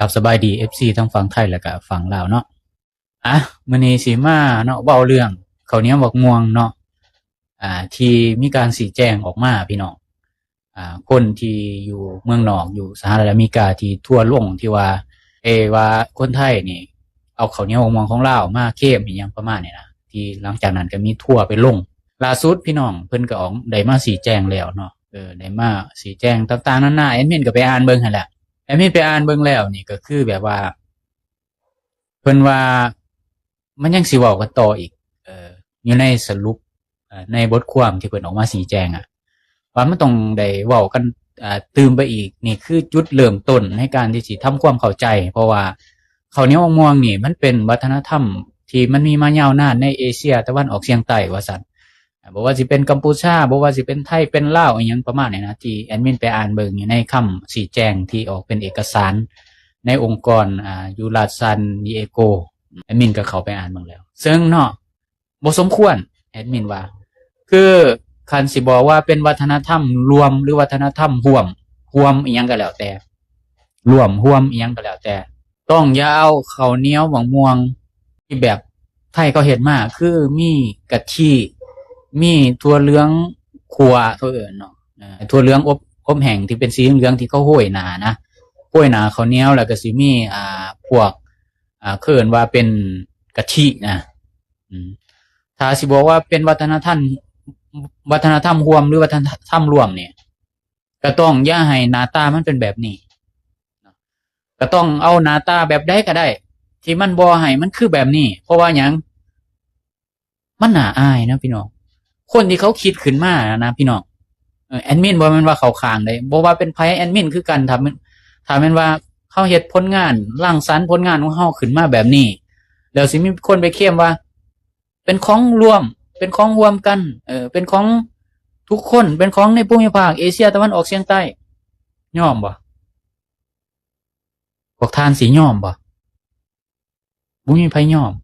ครับ สบายดี เอฟซี ทั้งฝั่งไทยและก็ฝั่งลาวเนาะ อ่ะ มื้อนี้สิมาเนาะ เว้าเรื่องข้าวเหนียวบักม่วงเนาะ อ่า ที่มีการซี้แจงออกมาพี่น้อง อ่า คนที่อยู่เมืองนอก อยู่สหรัฐอเมริกา ที่ทัวร์ลงที่ว่า เอ ว่าคนไทยนี่เอาข้าวเหนียวบักม่วงของลาวมาเคลมอีหยังประมาณนี้นะ ที่หลังจากนั้นก็มีทัวร์ไปลง ล่าสุดพี่น้องเพิ่นก็ออก ได้มาซี้แจงแล้วเนาะ เออ ได้มาซี้แจงต่างๆนานา แอดมินก็ไปอ่านเบิ่งหั่นแหละ แอดมินไปอ่านเบิ่งแล้วนี่ก็คือแบบว่า เพิ่นว่ามันยังสิเว้ากันต่ออีก เอ่อ อยู่ในสรุป เอ่อ ในบทความที่เพิ่นออกมาซี้แจงอะ ว่ามันต้องได้เว้ากัน อ่า ตื่มไปอีก นี่คือจุดเริ่มต้นในการที่สิทำความเข้าใจ เพราะว่าข้าวเหนียวบักม่วงนี่มันเป็นวัฒนธรรมที่มันมีมายาวนานในเอเชียตะวันออกเฉียงใต้ว่าซั่น อ่า บ่ว่าสิเป็นกัมพูชา บ่ว่าสิเป็นไทย เป็นลาว อีหยังประมาณนี้นะ ที่แอดมินไปอ่านเบิ่งอยู่ในคำซี้แจงที่ออกเป็นเอกสารในองค์กร อ่า อยู่รัฐซานดิเอโก แอดมินก็เข้าไปอ่านเบิ่งแล้ว ซึ่งเนาะ บ่สมควร แอดมินว่า คือคันสิบอกว่าเป็นวัฒนธรรมรวม หรือวัฒนธรรมฮ่ວม ฮ่วมอีหยังก็แล้วแต่ ร่วม ฮ่ວมอีหยังก็แล้วแต่ ต้องอย่าเอาข้าวเหนียวบักม่วงที่แบบไทยเขาเฮ็ดมา คือมีกะทิ มีถั่วเหลืองคั่ว เขาเอิ้นเนาะ เอ่อ ถั่วเหลืองอบ อบแห้งที่เป็นสีเหลืองๆ ที่เขาโรยหน้านะ โรยหน้าข้าวเหนียวแล้วก็สิมี อ่า พวก อ่า เขาเอิ้นว่าเป็นกะทินะ อืม ถ้าสิบอกว่าเป็นวัฒนธรรม วัฒนธรรมฮ่วม หรือวัฒนธรรมรวมนี่ ก็ต้องอย่าให้หน้าตามันเป็นแบบนี้ ก็ต้องเอาหน้าตาแบบใดก็ได้ ที่มันบ่ให้มันคือแบบนี้ เพราะว่าหยัง มันน่าอายนะพี่น้อง คนที่เขาคิดขึ้นมานะพี่น้อง เอ่อ แอดมินบ่แม่นว่าเข้าข้างเด้ บ่ว่าเป็นไผ แอดมินคือกัน ถ้าแม่น ถ้าแม่นว่าเขาเฮ็ดผลงาน รังสรรค์ผลงานของเขาขึ้นมาแบบนี้ แล้วสิมีคนไปเคลมว่า เป็นของร่วม เป็นของร่วมกัน เออ เป็นของทุกคน เป็นของในภูมิภาคเอเชียตะวันออกเฉียงใต้ ยอมบ่ พวกท่านสิยอมบ่ บ่มีไผยอม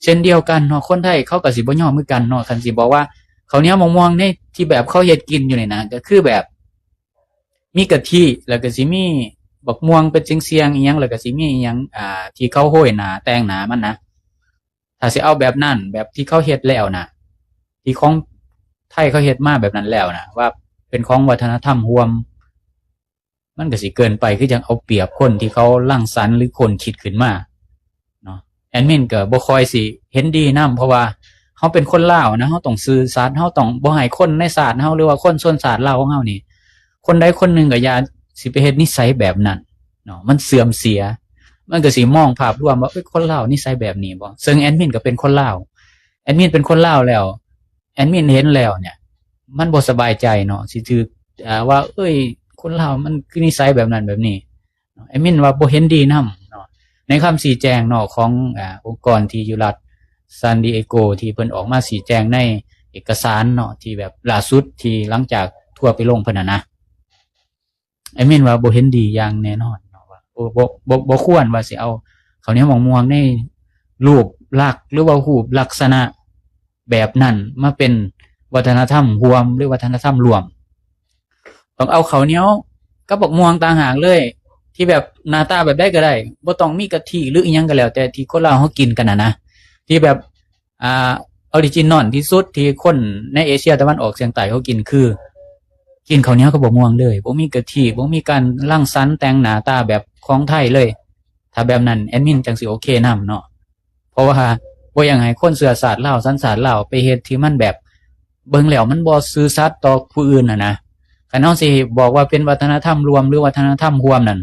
เช่นเดียวกันเนาะ คนไทยเขาก็สิบ่ยอมคือกันเนาะ คันสิบอกว่าข้าวเหนียวบักม่วงในที่แบบเขาเฮ็ดกินอยู่นี่นะ ก็คือแบบมีกะทิ แล้วก็สิมีบักม่วงเป็นเสียงๆ อีหยัง แล้วก็สิมีอีหยัง อ่า ที่เขาโรยหน้า แต่งหน้ามันนะ ถ้าสิเอาแบบนั้น แบบที่เขาเฮ็ดแล้วนะ ที่ของไทยเขาเฮ็ดมาแบบนั้นแล้วนะ ว่าเป็นของวัฒนธรรมฮ่วม มันก็สิเกินไป คือจั่งเอาเปรียบคนที่เขารังสรรค์ หรือคนคิดขึ้นมาเนาะ แอดมินก็บ่ค่อยสิเห็นดีนำ เพราะว่าเราเป็นคนลาวนะ เราต้องซื่อสัตย์ เราต้องบ่ให้คนในชาติเรา หรือว่าคนชนชาติลาวของเรานี่ คนใดคนหนึ่งก็อย่าสิไปเฮ็ดนิสัยแบบนั้นเนาะ มันเสื่อมเสีย มันก็สิมองภาพรวมว่า เอ้ย คนลาวนิสัยแบบนี้บ่ ซึ่งแอดมินก็เป็นคนลาว แอดมินเป็นคนลาวแล้ว แอดมินเห็นแล้วเนี่ย มันบ่สบายใจเนาะ สิถืก อ่า ว่า เอ้ย คนลาวมันคือนิสัยแบบนั้นแบบนี้ แอดมินว่าบ่เห็นดีนำเนาะ ในคำซี้แจงเนาะ ของ อ่า องค์กรที่อยู่รัฐซานดิเอโก ที่เพิ่นออกมาซี้แจงในเอกสารเนาะ ที่แบบล่าสุดที่หลังจากทัวร์ไปลงเพิ่นน่ะนะ แอดมินว่าบ่เห็นดีอย่างแน่นอนเนาะ ว่า โอ้ บ่ บ่ บ่ควรว่าสิเอาข้าวเหนียวบักม่วงในรูปลักษณ์ หรือว่ารูปลักษณะแบบนั้นมาเป็นวัฒนธรรมฮ่วม หรือวัฒนธรรมร่วม ต้องเอาข้าวเหนียวกับบักม่วงต่างหากเลย ที่แบบหน้าตาแบบใดก็ได้ บ่ต้องมีกะทิหรืออิหยังก็แล้วแต่ที่คนลาวเฮากินกันน่ะนะ ที่แบบ อ่า ออริจินอลที่สุดที่คนในเอเชียตะวันออกเฉียงใต้เขากินคือ กินข้าวเหนียวกับบักม่วงเลย บ่มีกะทิ บ่มีการรังสรรค์แต่งหน้าตาแบบของไทยเลย ถ้าแบบนั้นแอดมินจั่งสิโอเคนำเนาะ เพราะว่าบ่อยากให้คนเชื้อชาติลาว สัญชาติลาวไปเฮ็ดที่มันแบบ เบิ่งแล้วมันบ่ซื่อสัตย์ต่อผู้อื่นน่ะนะ คันเฮาสิบอกว่าเป็นวัฒนธรรมรวม หรือวัฒนธรรมฮ่วมนั่น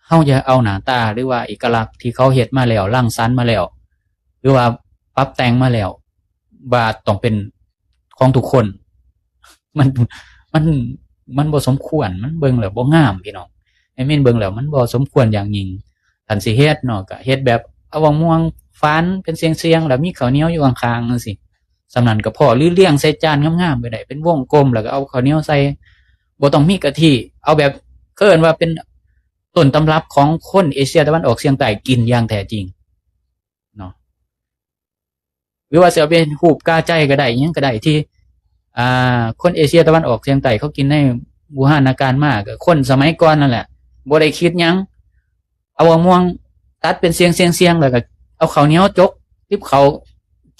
เฮาอย่าเอาหน้าตา หรือว่าเอกลักษณ์ที่เขาเฮ็ดมาแล้ว รังสรรค์มาแล้ว หรือว่าปรับแต่งมาแล้ว ว่าต้องเป็นของทุกคน มัน มัน มันบ่สมควร มันเบิ่งแล้วบ่งามพี่น้อง แอดมินเบิ่งแล้วมันบ่สมควรอย่างยิ่ง คันสิเฮ็ดเนาะ ก็เฮ็ดแบบเอาบักม่วงฝานเป็นเสียงๆ แล้วมีข้าวเหนียวอยู่ข้างๆ จั่งซี้ ส่ำนั้นก็พอ หรือเรียงใส่จานงามๆ ก็ได้ เป็นวงกลม แล้วก็เอาข้าวเหนียวใส่ บ่ต้องมีกะทิ เอาแบบ เขาเอิ้นว่าเป็นต้นตำรับของคนเอเชียตะวันออกเฉียงใต้กินอย่างแท้จริงเนาะ หรือว่าสิเอาเป็นรูปกาใจก็ได้ อิหยังก็ได้ที่ อ่า คนเอเชียตะวันออกเฉียงใต้เขากินในบูหานาการมา ก็คนสมัยก่อนนั่นแหละ บ่ได้คิดหยัง ເອົາບັກມ່ວງຕັດເປັນສ່ຽງໆໆ ແລ້ວກໍເອົາເຂົ້າໜຽວຈົກຕິບເຂົ້າ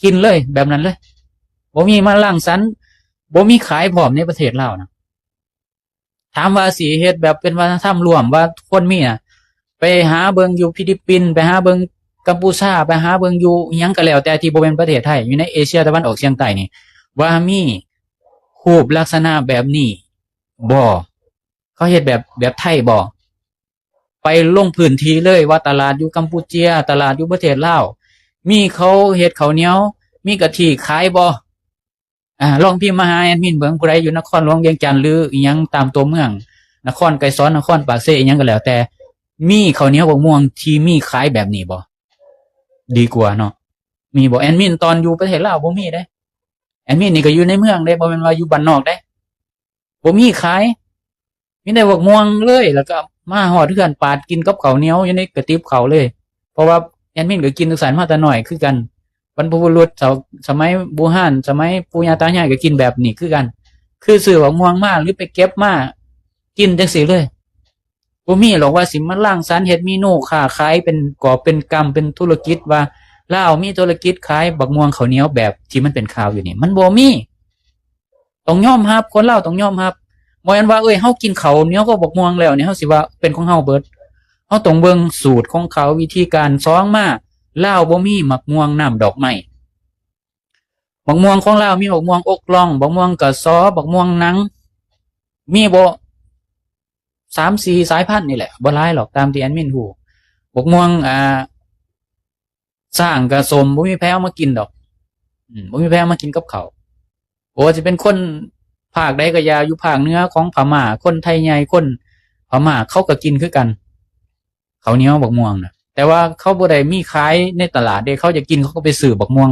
ກິນເລີຍ ແບບນັ້ນເລີຍ. ບໍ່ມີມາລັງສັນ ບໍ່ມີຂາຍພ້ອມໃນປະເທດລາວນະ. ຖາມວ່າຊິເຮັດແບບເປັນວັດທະນະທຳລວມວ່າຄວນມີນະ ໄປຫາເບິ່ງຢູ່ຟີລິບປິນ, ໄປຫາເບິ່ງກຳປູຊາ, ໄປຫາເບິ່ງຢູ່ອີ່ຫຍັງກໍແລ້ວແຕ່ທີ່ບໍ່ແມ່ນປະເທດໄທ, ຢູ່ໃນເອເຊຍຕາເວັນອອກສຽງໃຕ້ນີ້ ວ່າມີຮູບລັກສະນະແບບນີ້ບໍ່? ເຂົາເຮັດແບບ ແບບໄທບໍ່? ໄປລົງພື້ນທີ່ເລີຍວ່າຕະຫຼາດຢູ່ກຳປູເຈຍ, ຕະຫຼາດຢູ່ປະເທດລາວ ມີເຂົາເຮັດເຂົ້າໜຽວ, ມີກະທິຂາຍບໍ່? ອາ ລອງພິມມາຫາແອດມິນເບິ່ງ, ຜູ້ໃດຢູ່ນະຄອນຫຼວງວຽງຈັນ ຫຼື ອີ່ຫຍັງຕາມຕົວເມືອງ, ນະຄອນໄກສອນ, ນະຄອນປາກເຊ, ອີ່ຫຍັງກໍແລ້ວແຕ່, ມີເຂົ້າໜຽວບັກມ່ວງທີ່ມີຂາຍແບບນີ້ບໍ່? ດີກວ່າເນາະ. ມີບໍ່? ແອດມິນຕອນຢູ່ປະເທດລາວບໍ່ມີເດ້. ແອດມິນນີ້ກໍຢູ່ໃນເມືອງເດ້, ບໍ່ແມ່ນວ່າຢູ່ບ້ານນອກເດ້. ບໍ່ມີຂາຍ, ມີແຕ່ບັກມ່ວງເລີຍ, ແລ້ວກໍມາຮອດເຮືອນປາດກິນກັບເຂົ້າໜຽວຢູ່ໃນກະຕິບເຂົ້າເລີຍ. ເພາະວ່າແອດມິນກໍກິນຈັ່ງຊັ້ນມາແຕ່ນ້ອຍຄືກັນ, ບັນພະບຸລຸດສະ ສະໄໝບູຮານ, ສະໄໝປູ່ຍ່າຕາຍາຍກໍກິນແບບນີ້ຄືກັນ, ຄືຊື້ບັກມ່ວງມາ ຫຼື ໄປເກັບມາກິນຈັ່ງຊີ້ເລີຍ. ບໍ່ມີຫຼອກວ່າຊິມາລັງສັນເຮັດເມນູຄ້າຂາຍເປັນກອບເປັນກຳ ເປັນທຸລະກິດ, ວ່າລາວມີທຸລະກິດຂາຍບັກມ່ວງເຂົ້າໜຽວແບບທີ່ມັນເປັນຂ່າວຢູ່ນີ້, ມັນບໍ່ມີ. ຕ້ອງຍອມຮັບ, ຄົນລາວຕ້ອງຍອມຮັບ. ບໍ່ແມ່ນວ່າ ເອີຍ ເຮົາກິນເຂົ້າໜຽວກັບບັກມ່ວງແລ້ວນີ້ ເຮົາຊິວ່າເປັນຂອງເຮົາເບິດ. ເຮົາຕ້ອງເບິ່ງສູດຂອງເຂົາ, ວິທີການ. ສອງມາ, ລາວບໍ່ມີໝາກມ່ວງນ້ຳດອກໄມ້. ບັກມ່ວງຂອງລາວມີບັກມ່ວງອົກລ່ອງ, ບັກມ່ວງກະຊໍ, ບັກມ່ວງໜັງ, ມີບໍ່ ສາມສີ່ສາຍພັນນີ້ແຫຼະ, ບໍ່ຫຼາຍຫຼອກ, ຕາມທີ່ແອດມິນຮູ້. ບັກມ່ວງ ອ່າ ຊ້າງກະສົ້ມ, ບໍ່ມີໃຜເອົາມາກິນດອກ. ອືມ ບໍ່ມີໃຜເອົາມາກິນກັບເຂົ້າ. ບໍ່ວ່າຊິເປັນຄົນພາກໃດກໍຢ່າ, ຢູ່ພາກເໜືອຂອງພະມ້າ, ຄົນໄທໃຫຍ່, ຄົນພະມ້າ ເຂົາກໍກິນຄືກັນ. ເຂົ້າໜຽວບັກມ່ວງນະ, ແຕ່ວ່າເຂົາບໍ່ໄດ້ມີຂາຍໃນຕະຫຼາດເດ້. ເຂົາຢາກກິນ ເຂົາກໍໄປຊື້ບັກມ່ວງ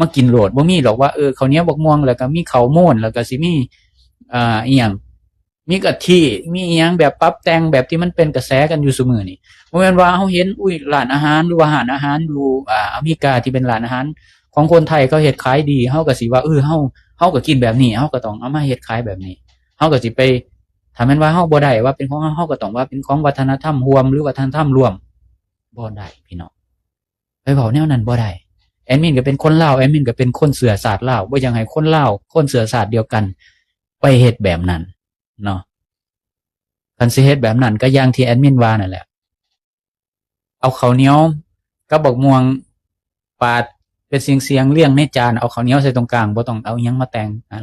ມາກິນໂລດ. ບໍ່ມີດອກວ່າ ເອີ ເຂົ້າໜຽວບັກມ່ວງ ແລ້ວກໍມີເຂົ້າໂມນ, ແລ້ວກໍຊິມີ ອ່າ ອີ່ຫຍັງ ມີກະທິ ມີອີ່ຫຍັງແບບປັບແຕ່ງ ແບບທີ່ມັນເປັນກະແສກັນຢູ່ຊຸມື້ນີ້. ບໍ່ແມ່ນວ່າເຮົາເຫັນ ອຸ້ຍ ຮ້ານອາຫານ ຫຼືວ່າຮ້ານອາຫານຢູ່ ອ່າ ອາເມລິກາ ທີ່ເປັນຮ້ານອາຫານຂອງຄົນໄທ ເຂົາເຮັດຂາຍດີ ເຮົາກໍຊິວ່າ ເອີ ເຮົາ ເຮົາກໍກິນແບບນີ້ ເຮົາກໍຕ້ອງເອົາມາເຮັດຂາຍແບບນີ້. ເຮົາກໍຊິໄປ ຖ້າແມ່ນວ່າເຮົາບໍ່ໄດ້ວ່າເປັນຂອງເຮົາ ເຮົາກໍຕ້ອງວ່າເປັນຂອງວັດທະນະທຳຮ່ວມ ຫຼື ວັດທະນະທຳລວມ. ບໍ່ໄດ້ພີ່ນ້ອງ, ໄປເວົ້າແນວນັ້ນບໍ່ໄດ້. ແອດມິນກໍເປັນຄົນລາວ, ແອດມິນກໍເປັນຄົນເຊື້ອຊາດລາວ, ບໍ່ຢາກໃຫ້ຄົນລາວ ຄົນເຊື້ອຊາດດຽວກັນໄປເຮັດແບບນັ້ນເນາະ. ຄັນຊິເຮັດແບບນັ້ນ ກໍຢ່າງທີ່ແອດມິນວ່ານັ້ນແຫຼະ. ເອົາເຂົ້າໜຽວກັບບັກມ່ວງປາດເປັນສ່ຽງໆລຽງໃນຈານ, ເອົາເຂົ້າໜຽວໃສ່ຕົງກາງ, ບໍ່ຕ້ອງເອົາຫຍັງມາແຕ່ງ. ອາ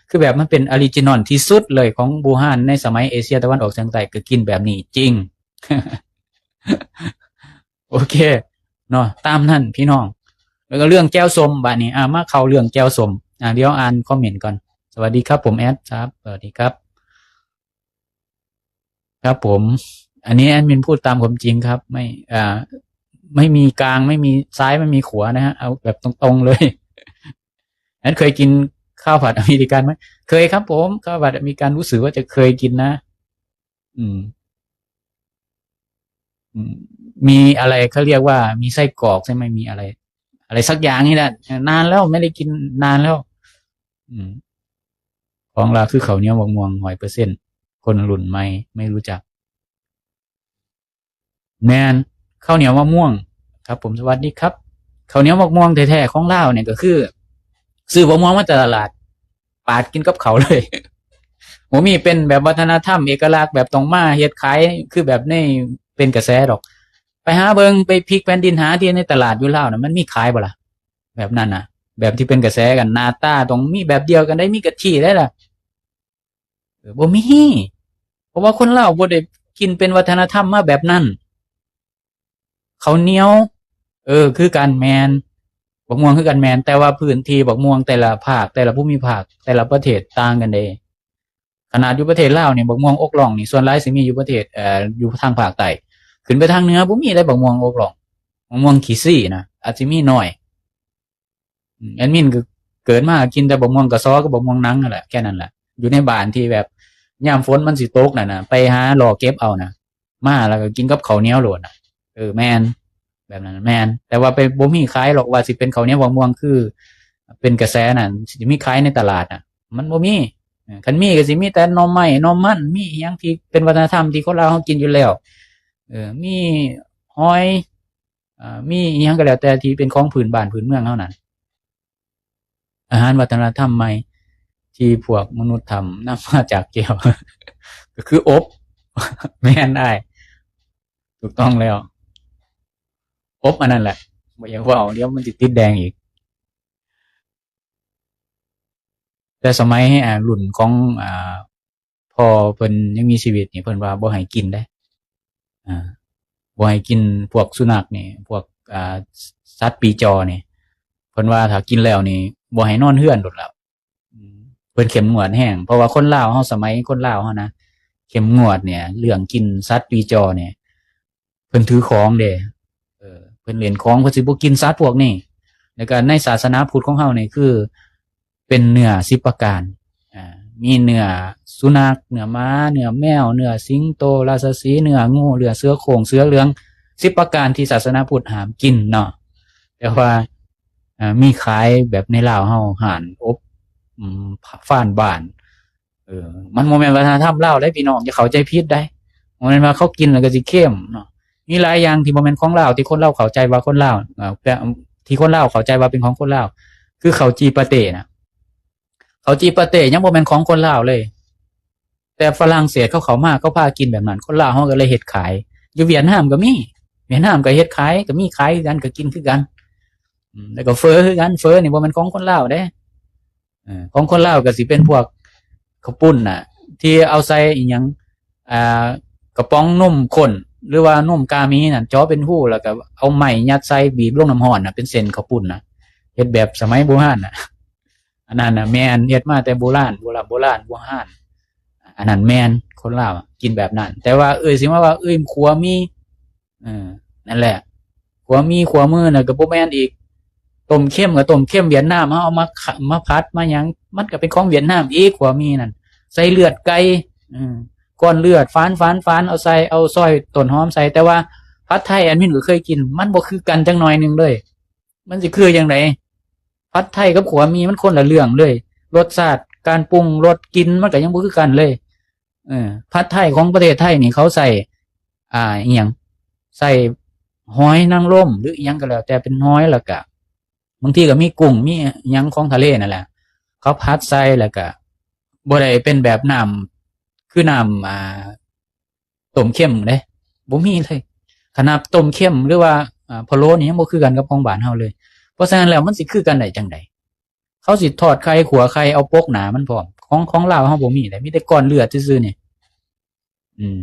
ຄືແບບມັນເປັນອອຣິຈິນອນທີ່ສຸດເລີຍຂອງບູຮານໃນສະໄໝເອເຊຍຕາເວັນອອກສຽງໃຕ້, ກໍກິນແບບນີ້ຈິງ. ໂອເຄເນາະ, ຕາມນັ້ນພີ່ນ້ອງ. ແລ້ວກໍເລື່ອງແຈ່ວສົ້ມບາດນີ້, ອາ ມາເຂົ້າເລື່ອງແຈ່ວສົ້ມ. ອາ ດຽວອ່ານຄອມເມັນກ່ອນ. ສະຫວັດດີຄັບຜົມແອດ ສະຫວັດດີຄັບ. ครับผม อันนี้แอดมินพูดตามความจริงครับ ไม่ อ่า ไม่มีกลาง ไม่มีซ้าย ไม่มีขวานะฮะ เอาแบบตรงๆเลย แอดเคยกินข้าวผัดอเมริกันไหม? เคยครับผม ข้าวผัดอเมริกันรู้สึกว่าจะเคยกินนะ อืม อืม มีอะไรเขาเรียกว่ามีไส้กรอกใช่ไหม มีอะไร อะไรสักอย่างนี่แหละ นานแล้วไม่ได้กินนานแล้ว อืม ของลาวคือข้าวเหนียวมะม่วงร้อยเปอร์เซ็นต์ คนรุ่นใหม่ไม่รู้จัก แม่น ข้าวเหนียวมะม่วง ครับผม สวัสดีครับ ข้าวเหนียวมะม่วงแท้ๆของลาวเนี่ยก็คือ ซื้อมะม่วงมาจากตลาด ปาดกินกับข้าวเลย บ่มีเป็นแบบวัฒนธรรมเอกลักษณ์แบบต้องมาเฮ็ดขายคือแบบในเป็นกระแสดอก ไปหาเบิ่ง ไปพลิกแผ่นดินหาที่ในตลาดอยู่ลาวน่ะ มันมีขายบ่ล่ะ แบบนั้นน่ะ แบบที่เป็นกระแสกัน หน้าตาต้องมีแบบเดียวกันได้ มีกะทิได้ล่ะ เออ บ่มี เพราะว่าคนลาวบ่ได้กินเป็นวัฒนธรรมมาแบบนั้น ข้าวเหนียว เออ คือกัน แม่น บักม่วงคือกัน แม่น แต่ว่าพื้นที่บักม่วงแต่ละภาค แต่ละภูมิภาค แต่ละประเทศต่างกันเด้ ขนาดอยู่ประเทศลาวนี่ บักม่วงอกล่องนี่ ส่วนหลายสิมีอยู่ประเทศ เอ่อ อยู่ทางภาคใต้ ขึ้นไปทางเหนือบ่มีเลยบักม่วงอกล่อง บักม่วงขี้ซี้นะ อาจสิมีน้อย อืม แอดมินก็เกิดมากินแต่บักม่วงกะซอกับบักม่วงหนังนั่นแหละ แค่นั้นแหละ อยู่ในบ้านที่แบบยามฝนมันสิตกนั่นน่ะ ไปหาเลาะเก็บเอานะ มาแล้วก็กินกับข้าวเหนียวโลดน่ะ เออ แม่น แบบนั้นน่ะ แม่น แต่ว่าไปบ่มีขายหรอก ว่าสิเป็นข้าวเหนียวบักม่วงคือเป็นกระแสนั่น สิมีขายในตลาดน่ะ มันบ่มี เออ คันมีก็สิมีแต่หน่อไม้ หน่อมัน มีอิหยังที่เป็นวัฒนธรรมที่คนลาวเฮากินอยู่แล้ว ເອີ ມີຫອຍ ເອີ ມີອີ່ຫຍັງກໍແລ້ວແຕ່ທີ່ເປັນຂອງພື້ນບ້ານພື້ນເມືອງເຮົານັ້ນ. ອາຫານວັດທະນະທຳໃໝ່ທີ່ພວກມະນຸດທຳນຳມາຈາກແກ້ວ ກໍຄືອົບ. ແມ່ນອ້າຍ ຖືກຕ້ອງແລ້ວ ອົບອັນນັ້ນແຫຼະ ບໍ່ຢາກເວົ້າ ດຽວມັນຊິຕິດແດງອີກ. ແຕ່ສະໄໝ ອ່າ ລຸ້ນຂອງ ອ່າ ພໍ່ເພິ່ນຍັງມີຊີວິດນີ້ ເພິ່ນວ່າບໍ່ໃຫ້ກິນເດ້ ອ່າ ບໍ່ໃຫ້ກິນພວກສຸນັກນີ້ ພວກ ອ່າ ສ- ສັດປີຈໍນີ້ ເພິ່ນວ່າຖ້າກິນແລ້ວນີ້ ບໍ່ໃຫ້ນອນເຮືອນໂລດລະ. ເພິ່ນເຂັ້ມງວດແຮງ ເພາະວ່າຄົນລາວເຮົາ ສະໄໝຄົນລາວເຮົານະ ເຂັ້ມງວດນີ້ ເລື່ອງກິນສັດປີຈໍນີ້ ເພິ່ນຖືຂອງເດ້ ເອີ ເພິ່ນຫຼິ້ນຂອງ ເພິ່ນຊິບໍ່ກິນສັດພວກນີ້. ແລ້ວກໍໃນສາສະໜາພຸດຂອງເຮົານີ້ ຄືເປັນເນື້ອສິບປະການ ອ່າ ມີເນື້ອສຸນັກ ເນື້ອໝາ ເນື້ອແມວ ເນື້ອສິງໂຕ ລາຊະສີ ເນື້ອງູ ເນື້ອເສືອໂຄ່ງ ເສືອເຫຼືອງ ສິບປະການທີ່ສາສະໜາພຸດຫ້າມກິນເນາະ. ແຕ່ວ່າ ອ່າ ມີຂາຍແບບໃນລາວເຮົາ ຮ້ານອົບ ອືມ ຟານບ້ານ ເອີ ມັນບໍ່ແມ່ນວັດທະນະທຳລາວເດ້ພີ່ນ້ອງ ຢ່າເຂົ້າໃຈຜິດໄດ໋. ບໍ່ແມ່ນວ່າເຂົາກິນແລ້ວກໍຊິເຂັ້ມເນາະ. ມີຫຼາຍຢ່າງທີ່ບໍ່ແມ່ນຂອງລາວ ທີ່ຄົນລາວເຂົ້າໃຈວ່າຄົນລາວ ເອີ ທີ່ຄົນລາວເຂົ້າໃຈວ່າເປັນຂອງຄົນລາວ ຄືເຂົ້າຈີ່ປາເຕ້ນະ. ເຂົ້າຈີ່ປາເຕ້ຍັງບໍ່ແມ່ນຂອງຄົນລາວເລີຍ ແຕ່ຝຣັ່ງເສດເຂົາເຂົ້າມາ ເຂົາພາກິນແບບນັ້ນ ຄົນລາວເຮົາກໍເລີຍເຮັດຂາຍ. ຢູ່ຫວຽດນາມກໍມີ ຫວຽດນາມກໍເຮັດຂາຍ ກໍມີຂາຍຄືກັນ ກໍກິນຄືກັນ. ອືມ ແລ້ວກໍເຝີຄືກັນ ເຝີນີ້ບໍ່ແມ່ນຂອງຄົນລາວເດ້. ເອີ ຂອງຄົນລາວກໍຊິເປັນພວກເຂົ້າປຸ້ນນະ ທີ່ເອົາໃສ່ອີ່ຫຍັງ ອ່າ ກະປ໋ອງນົມຂຸ້ນ ຫຼືວ່ານົມກາມີນັ້ນ ເຈາະເປັນຮູ ແລ້ວກໍເອົາໄມ້ຍັດໃສ່ ບີບລົງນ້ຳຮ້ອນນະ ເປັນເສັ້ນເຂົ້າປຸ້ນນະ ເຮັດແບບສະໄໝບູຮານນະ. ອັນນັ້ນນະແມ່ນ ເຮັດມາແຕ່ໂບລານ ໂບລານ ໂບລານ ໂບຮານ ອັນນັ້ນແມ່ນ ຄົນລາວກິນແບບນັ້ນ. ແຕ່ວ່າເອີ່ຍ ຊິມາວ່າເອີ່ຍ ຂົ້ວໝີ່ ເອີ ນັ້ນແຫຼະ ຂົ້ວໝີ່ ຂົ້ວມືນະ ກໍບໍ່ແມ່ນອີກ. ຕົ້ມເຄັມກໍຕົ້ມເຄັມຫວຽດນາມ ເຮົາເອົາມາຂະ ມາຜັດມາຫຍັງ ມັນກໍເປັນຂອງຫວຽດນາມອີກ ຂົ້ວໝີ່ນັ້ນ ໃສ່ເລືອດໄກ່ ເອີ ກ້ອນເລືອດ ຝານໆໆ ເອົາໃສ່ ເອົາຊອຍຕົ້ນຫອມໃສ່. ແຕ່ວ່າຜັດໄທແອດມິນກໍເຄີຍກິນ ມັນບໍ່ຄືກັນຈັກໜ້ອຍໜຶ່ງເລີຍ. ມັນຊິຄືຈັ່ງໃດ? ຜັດໄທກັບຂົ້ວໝີ່ມັນຄົນລະເລື່ອງເລີຍ. ລົດຊາດ ການປຸງລົດ ກິ່ນມັນກໍຍັງບໍ່ຄືກັນເລີຍ. ເອີ ຜັດໄທຂອງປະເທດໄທນີ້ເຂົາໃສ່ ອ່າ ອີ່ຫຍັງ ໃສ່ຫອຍນາງລົມ ຫຼືອີ່ຫຍັງກໍແລ້ວແຕ່ເປັນຫອຍ ແລ້ວກະບາງທີກໍມີກຸ້ງ ມີອີ່ຫຍັງຂອງທະເລນັ້ນແຫຼະ ເຂົາຜັດໃສ່ ແລ້ວກະບໍ່ໄດ້ເປັນແບບນ້ຳ ຄືນ້ຳ ອ່າ ຕົ້ມເຄັມເດ້ ບໍ່ມີເລີຍ. ຂະໜາດຕົ້ມເຄັມ ຫຼືວ່າ ອ່າ ພະໂລ້ນີ້ຍັງບໍ່ຄືກັນກັບຂອງບ້ານເຮົາເລີຍ. ເພາະສະນັ້ນແລ້ວມັນຊິຄືກັນໄດ້ຈັ່ງໃດ? ເຂົາຊິທອດໄຂ່ ຂົ້ວໄຂ່ ເອົາປົກໜ້າມັນພ້ອມ. ຂອງ ຂອງລາວເຮົາບໍ່ມີເດ້ ມີແຕ່ກ້ອນເລືອດຊື່ໆນີ້. ອືມ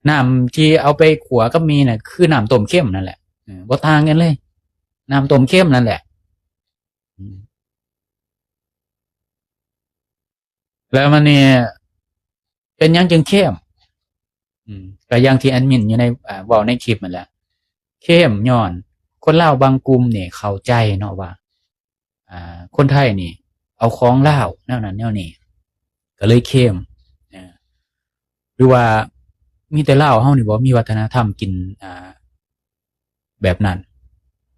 ນ້ຳທີ່ເອົາໄປຂົ້ວກັບໝີ່ນະ ຄືນ້ຳຕົ້ມເຄັມນັ້ນແຫຼະ ເອີ ບໍ່ຕ່າງກັນເລີຍ ນ້ຳຕົ້ມເຄັມນັ້ນແຫຼະ. ອືມ ແລ້ວມັນນີ້ເປັນຫຍັງຈຶ່ງເຄັມ? ອືມ ກໍຢ່າງທີ່ແອດມິນຢູ່ໃນ ອ່າ ເວົ້າໃນຄລິບນັ້ນແຫຼະ ເຄັມຍ້ອນຄົນລາວບາງກຸ່ມນີ້ເຂົ້າໃຈເນາະວ່າ ອ່າ ຄົນໄທນີ້ເອົາຂອງລາວແນວນັ້ນແນວນີ້ ກໍເລີຍເຄັມ. ເອີ ຫຼືວ່າມີແຕ່ລາວເຮົານີ້ບໍ່ມີວັດທະນະທຳກິນ ອ່າ ແບບນັ້ນ?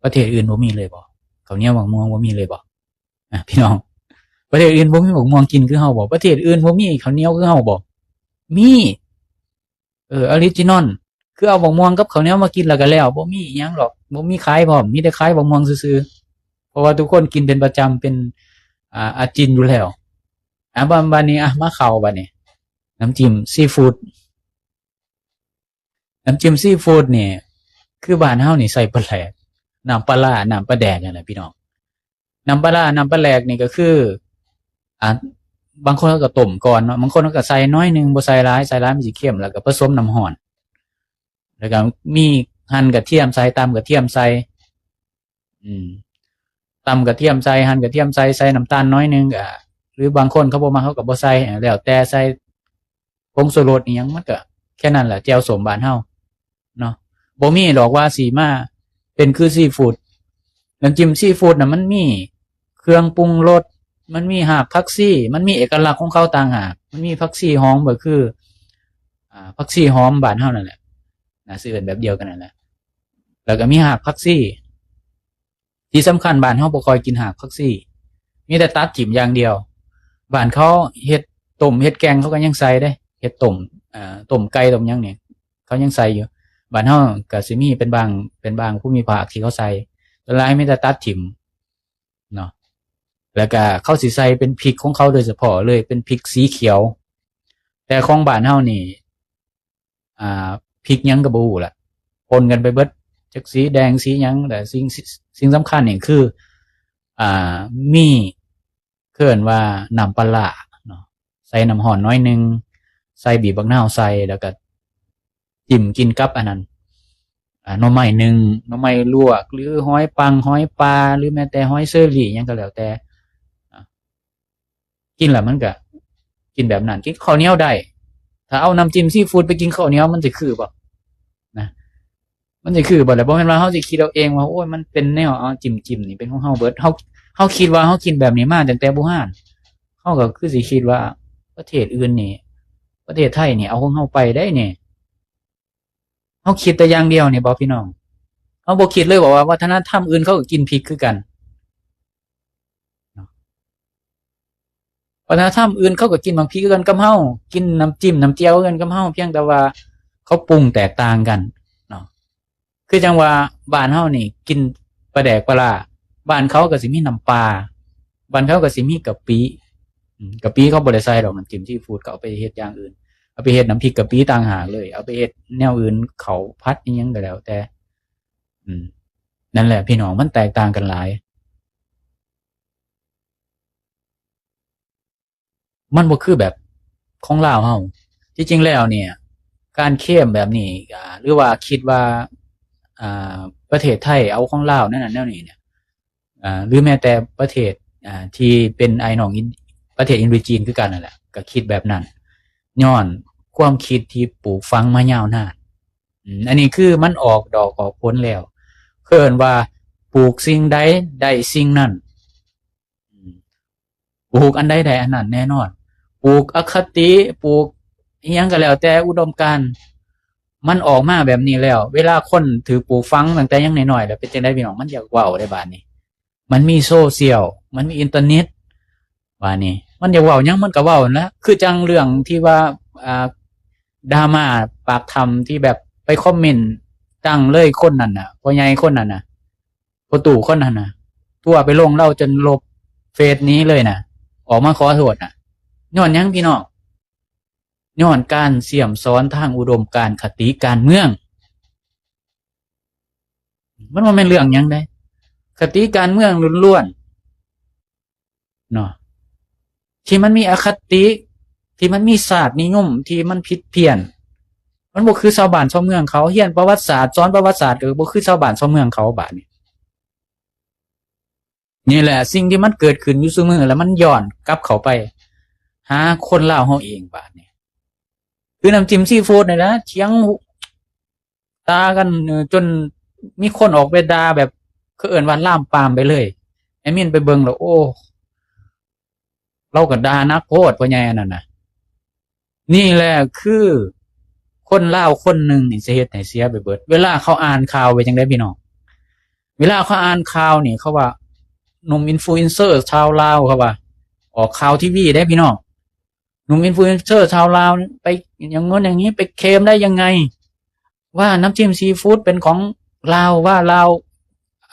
ປະເທດອື່ນບໍ່ມີເລີຍບໍ່? ເຂົ້າໜຽວໝາກມ່ວງບໍ່ມີເລີຍບໍ່? ອ່າ ພີ່ນ້ອງ ປະເທດອື່ນບໍ່ມີໝາກມ່ວງກິນຄືເຮົາບໍ່? ປະເທດອື່ນບໍ່ມີເຂົ້າໜຽວຄືເຮົາບໍ່? ມີ. ເອີ ອໍຣິຈິນອນ ຄືເອົາໝາກມ່ວງກັບເຂົ້າໜຽວມາກິນແລ້ວກໍແລ້ວ ບໍ່ມີອີ່ຫຍັງດອກ ບໍ່ມີຂາຍພ້ອມ ມີແຕ່ຂາຍໝາກມ່ວງຊື່ໆ ເພາະວ່າທຸກຄົນກິນເປັນປະຈຳ ເປັນ ອ່າ ອາຈິນຢູ່ແລ້ວ. ອ່າ ບາດ ບາດນີ້ ອ່າ ມາເຂົ້າບາດນີ້ ນ້ຳຈິ້ມຊີຟູດ ນ້ຳຈິ້ມຊີຟູດນີ້ ຄືບ້ານເຮົານີ້ໃສ່ປາແຫຼກ ນ້ຳປາຫຼ້າ ນ້ຳປາແດກນັ້ນແຫຼະພີ່ນ້ອງ. ນ້ຳປາຫຼ້າ ນ້ຳປາແຫຼກນີ້ກໍຄື ອ່າ ບາງຄົນເຂົາກໍຕົ້ມກ່ອນເນາະ ບາງຄົນເຂົາກໍໃສ່ໜ້ອຍໜຶ່ງ ບໍ່ໃສ່ຫຼາຍ ໃສ່ຫຼາຍມັນຊິເຄັມ ແລ້ວກໍປະສົມນ້ຳຮ້ອນ ແລ້ວກໍມີ ຫັ່ນກະທຽມໃສ່ ຕຳກະທຽມໃສ່ ອືມ ຕຳກະທຽມໃສ່ ຫັ່ນກະທຽມໃສ່ ໃສ່ນ້ຳຕານໜ້ອຍໜຶ່ງ ກໍ ຫຼືບາງຄົນເຂົາບໍ່ມັກ ເຂົາກໍບໍ່ໃສ່ ແລ້ວແຕ່ ໃສ່ ຜົງຊູລົດອີ່ຫຍັງ ມັນກໍແຄ່ນັ້ນແຫຼະ ແຈ່ວສົ້ມບ້ານເຮົາເນາະ. ບໍ່ມີດອກວ່າຊິມາເປັນຄືຊີຟູດ. ນ້ຳຈິ້ມຊີຟູດນະ ມັນມີເຄື່ອງປຸງລົດ ມັນມີຮາກຜັກຊີ ມັນມີເອກະລັກຂອງເຂົາຕ່າງຫາກ ມັນມີຜັກຊີຫອມ ກໍຄື ອ່າ ຜັກຊີຫອມບ້ານເຮົານັ້ນແຫຼະນະ ຊື່ເອີ້ນແບບດຽວກັນນັ້ນແຫຼະ ແລ້ວກໍມີຮາກຜັກຊີ. ທີ່ສຳຄັນ ບ້ານເຮົາບໍ່ຄ່ອຍກິນຮາກຜັກຊີ ມີແຕ່ຕັດຖິ້ມຢ່າງດຽວ. ບ້ານເຂົາເຮັດຕົ້ມເຮັດແກງ ເຂົາກໍຍັງໃສ່ເດ້ ເຮັດຕົ້ມ ເອີ ຕົ້ມໄກ່ຕົ້ມຫຍັງນີ້ ເຂົາຍັງໃສ່ຢູ່. ບ້ານເຮົາກໍຊິມີເປັນບາງ ເປັນບາງພູມິພາກທີ່ເຂົາໃສ່ ສ່ວນຫຼາຍມີແຕ່ຕັດຖິ້ມເນາະ. ແລ້ວກໍເຂົາຊິໃສ່ເປັນພິກຂອງເຂົາໂດຍສະເພາະເລີຍ ເປັນພິກສີຂຽວ. ແຕ່ຂອງບ້ານເຮົານີ້ ອ່າ ພິກຫຍັງກໍບໍ່ຮູ້ລະ ປົນກັນໄປເບິດ ຈັກສີແດງສີຫຍັງ. ແລະ ສິ່ງ ສິ່ງສຳຄັນນີ້ຄື ອ່າ ມີ ເອີ້ນວ່ານ້ຳປາຫຼ້າເນາະ ໃສ່ນ້ຳຮ້ອນໜ້ອຍໜຶ່ງ ໃສ່ບີບບັກນາວໃສ່ ແລ້ວກໍ ຈິ້ມກິນກັບອັນນັ້ນ ອ່າ ໜໍ່ໄມ້ໜຶ້ງ ໜໍ່ໄມ້ລວກ ຫຼື ຫອຍປັງ ຫອຍປ່າ ຫຼື ແມ້ແຕ່ຫອຍເຊີຣີຫຍັງກໍແລ້ວແຕ່ ອ່າ ກິນແລ້ວມັນກໍກິນແບບນັ້ນ ກິນເຂົ້າໜຽວໄດ້. ຖ້າເອົານ້ຳຈິ້ມຊີຟູດໄປກິນເຂົ້າໜຽວ ມັນຊິຄືບໍ່ນະ? ມັນຊິຄືບໍ່ລະ? ບໍ່ແມ່ນວ່າເຮົາຊິຄິດເອົາເອງວ່າ ໂອ້ຍ ມັນເປັນແນວ ເອົາ ຈິ້ມໆນີ້ເປັນຂອງເຮົາເບິດ. ເຮົາ ເຮົາຄິດວ່າເຮົາກິນແບບນີ້ມາຕັ້ງແຕ່ບູຮານ ເຮົາກໍຄືຊິຄິດວ່າປະເທດອື່ນນີ້ ປະເທດໄທນີ້ເອົາຂອງເຮົາໄປໄດ໋ນີ້. ເຮົາຄິດແຕ່ຢ່າງດຽວນີ້ບໍ່ພີ່ນ້ອງ? ເຮົາບໍ່ຄິດເລີຍບໍ່ວ່າວັດທະນະທຳອື່ນເຂົາກໍກິນພິກຄືກັນເນາະ? ວັດທະນະທຳອື່ນເຂົາກໍກິນບັກພິກຄືກັນກັບເຮົາ ກິນນ້ຳຈິ້ມນ້ຳຈຽວຄືກັນກັບເຮົາ ພຽງແຕ່ວ່າເຂົາປຸງແຕກຕ່າງກັນເນາະ. ຄືຈັ່ງວ່າບ້ານເຮົານີ້ກິນປາແດກປາຫຼ້າ ບ້ານເຂົາກໍຊິມີນ້ຳປາ ບ້ານເຂົາກໍຊິມີກະປິ. ອືມ ກະປິເຂົາບໍ່ໄດ້ໃສ່ດອກ ນ້ຳຈິ້ມຊີຟູດ ເຂົາເອົາໄປເຮັດຢ່າງອື່ນ ເອົາໄປເຮັດນ້ຳພິກກະປິຕ່າງຫາກເລີຍ ເອົາໄປເຮັດແນວອື່ນ ເຂົ້າຜັດອີ່ຫຍັງກໍແລ້ວແຕ່. ອືມ ນັ້ນແຫຼະພີ່ນ້ອງ ມັນແຕກຕ່າງກັນຫຼາຍ. ມັນບໍ່ຄືແບບຂອງລາວເຮົາ. ທີ່ຈິງແລ້ວເນີ້ຍ ການເຄມແບບນີ້ ອ່າ ຫຼືວ່າຄິດວ່າ ອ່າ ປະເທດໄທເອົາຂອງລາວແນວນັ້ນແນວນີ້ເນີ້ຍ ອ່າ ຫຼືແມ້ແຕ່ປະເທດ ອ່າ ທີ່ເປັນອ້າຍນ້ອງອິນ ປະເທດອິນໂດຈີນຄືກັນນັ້ນແຫຼະ ກໍຄິດແບບນັ້ນ ຍ້ອນຄວາມຄິດທີ່ປູກຝັງມາຍາວນານ. ອືມ ອັນນີ້ຄືມັນອອກດອກອອກຜົນແລ້ວ ເອີ້ນວ່າ ປູກສິ່ງໃດໄດ້ສິ່ງນັ້ນ. ອືມ ປູກອັນໃດໄດ້ອັນນັ້ນແນ່ນອນ ປູກອະຄະຕິ ປູກອີ່ຫຍັງກໍແລ້ວແຕ່ ອຸດົມການ ມັນອອກມາແບບນີ້ແລ້ວ ເວລາຄົນຖືກປູກຝັງຕັ້ງແຕ່ຍັງນ້ອຍໆ ແລ້ວເປັນຈັ່ງໃດພີ່ນ້ອງ? ມັນຢາກເວົ້າເດ້ບາດນີ້ ມັນມີໂຊຊຽວ ມັນມີອິນເຕີເນັດ ບາດນີ້ມັນຢາກເວົ້າຫຍັງມັນກໍເວົ້ານັ້ນລະ. ຄືຈັ່ງເລື່ອງທີ່ວ່າ ອ່າ ດຣາມາປາກຖ້ຳທີ່ແບບໄປຄອມເມັນດັງເລີຍ ຄົນນັ້ນນະ ພໍ່ໃຫຍ່ຄົນນັ້ນນະ ພໍ່ຕູ້ຄົນນັ້ນນະ ຕົວະໄປລົງລາວຈົນລົບເຟສໜີເລີຍນະ ອອກມາຂໍໂທດນະ. ຍ້ອນຫຍັງພີ່ນ້ອງ? ຍ້ອນການສ່ຽມສອນທາງອຸດົມການຄະຕິການເມືອງ. ມັນບໍ່ແມ່ນເລື່ອງຫຍັງເດ້ ຄະຕິການເມືອງລ້ວນໆ ເນາະ ທີ່ມັນມີອະຄະຕິ ທີ່ມັນມີຊາດນິຍົມທີ່ມັນຜິດພຽນ. ມັນບໍ່ຄືຊາວບ້ານຊາວເມືອງເຂົາ ຮຽນປະຫວັດສາດ ສອນປະຫວັດສາດກໍບໍ່ຄືຊາວບ້ານຊາວເມືອງເຂົາ. ບາດນີ້ ນີ້ແຫຼະສິ່ງທີ່ມັນເກີດຂຶ້ນຢູ່ຊຸມື້ ແລ້ວມັນຍ້ອນກັບເຂົ້າໄປຫາຄົນລາວເຮົາເອງ. ບາດນີ້ ຄືນ້ຳຈິ້ມຊີຟູດນີ້ແຫຼະ ຖຽງ ດ່າກັນ ເອີ ຈົນມີຄົນອອກໄປດ່າແບບ ເຂົາເອີ້ນວ່າລາມປາມໄປເລີຍ. ແອດມິນໄປເບິ່ງແລ້ວ ໂອ້ ລາວກໍດ່າໜັກໂພດ ພໍ່ໃຫຍ່ອັນນັ້ນນະ. ນີ້ແຫຼະຄືຄົນລາວຄົນໜຶ່ງນີ້ຊິເຮັດໃຫ້ເສຍໄປເບິດ. ເວລາເຂົາອ່ານຂ່າວວ່າຈັ່ງໃດພີ່ນ້ອງ? ເວລາເຂົາອ່ານຂ່າວນີ້ ເຂົາວ່າໜຸ່ມອິນຟລູເອັນເຊີຊາວລາວ ເຂົາວ່າອອກຂ່າວທີວີເດ້ພີ່ນ້ອງ. ໜຸ່ມອິນຟລູເອັນເຊີຊາວລາວໄປຢ່າງໂນ້ນຢ່າງນີ້ ໄປເຄມໄດ້ຍັງໄງ ວ່ານ້ຳຈິ້ມຊີຟູດເປັນຂອງລາວ ວ່າລາວ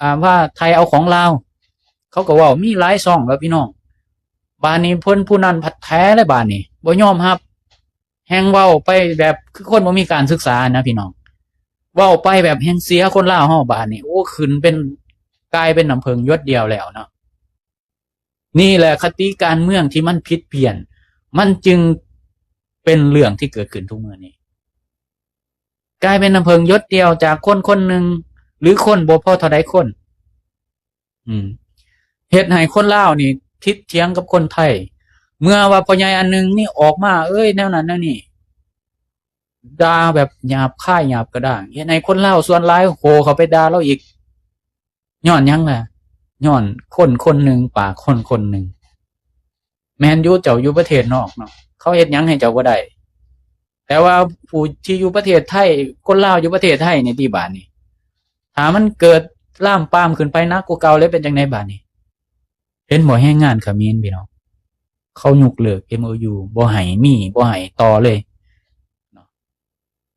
ອ່າ ວ່າໄທເອົາຂອງລາວ. ເຂົາກໍເວົ້າມີຫຼາຍຊ່ອງແລ້ວພີ່ນ້ອງ. ບາດນີ້ເພິ່ນຜູ້ນັ້ນພັດແຖແລ້ວ ບາດນີ້ບໍ່ຍອມຮັບ ແຮ່ງເວົ້າໄປແບບຄືຄົນບໍ່ມີການສຶກສານະພີ່ນ້ອງ. ເວົ້າໄປແບບແຮ່ງເສຍຄົນລາວເຮົາ. ບາດນີ້ ໂອ້ ຂຶ້ນເປັນ ກາຍເປັນນ້ຳເຜິ້ງຢົດດຽວແລ້ວເນາະ. ນີ້ແຫຼະຄະຕິການເມືອງທີ່ມັນຜິດພຽນ ມັນຈຶ່ງເປັນເລື່ອງທີ່ເກີດຂຶ້ນທຸກມື້ນີ້ ກາຍເປັນນ້ຳເຜິ້ງຢົດດຽວຈາກຄົນຄົນໜຶ່ງ ຫຼື ຄົນບໍ່ພໍເທົ່າໃດຄົນ. ອືມ ເຮັດໃຫ້ຄົນລາວນີ້ຜິດຖຽງກັບຄົນໄທ ເມື່ອວ່າພໍ່ໃຫຍ່ອັນໜຶ່ງນີ້ອອກມາ ເອີຍ ແນວນັ້ນແນວນີ້ ດ່າແບບຫຍາບຄາຍຫຍາບກະດ້າງ ເຮັດໃຫ້ຄົນລາວສ່ວນຫຼາຍໂຫເຂົ້າໄປດ່າລາວອີກ. ຍ້ອນຫຍັງລະ? ຍ້ອນຄົນຄົນໜຶ່ງ ປາກຄົນຄົນໜຶ່ງ. ແມ່ນຢູ່ ເຈົ້າຢູ່ປະເທດນອກເນາະ ເຂົາເຮັດຫຍັງໃຫ້ເຈົ້າບໍ່ໄດ້ ແຕ່ວ່າຜູ້ທີ່ຢູ່ປະເທດໄທ ຄົນລາວຢູ່ປະເທດໄທນີ້ຕິ ບາດນີ້ ຖ້າມັນເກີດລາມປາມຂຶ້ນໄປໜັກກວ່າເກົ່າແລ້ວ ເປັນຈັ່ງໃດບາດນີ້? ເຫັນບໍ່ ແຮງງານຂະເໝນ ພີ່ນ້ອງ ເຂົາຍົກເລີກເອັມໂອຢູ ບໍ່ໃຫ້ມີ ບໍ່ໃຫ້ຕໍ່ເລີຍເນາະ.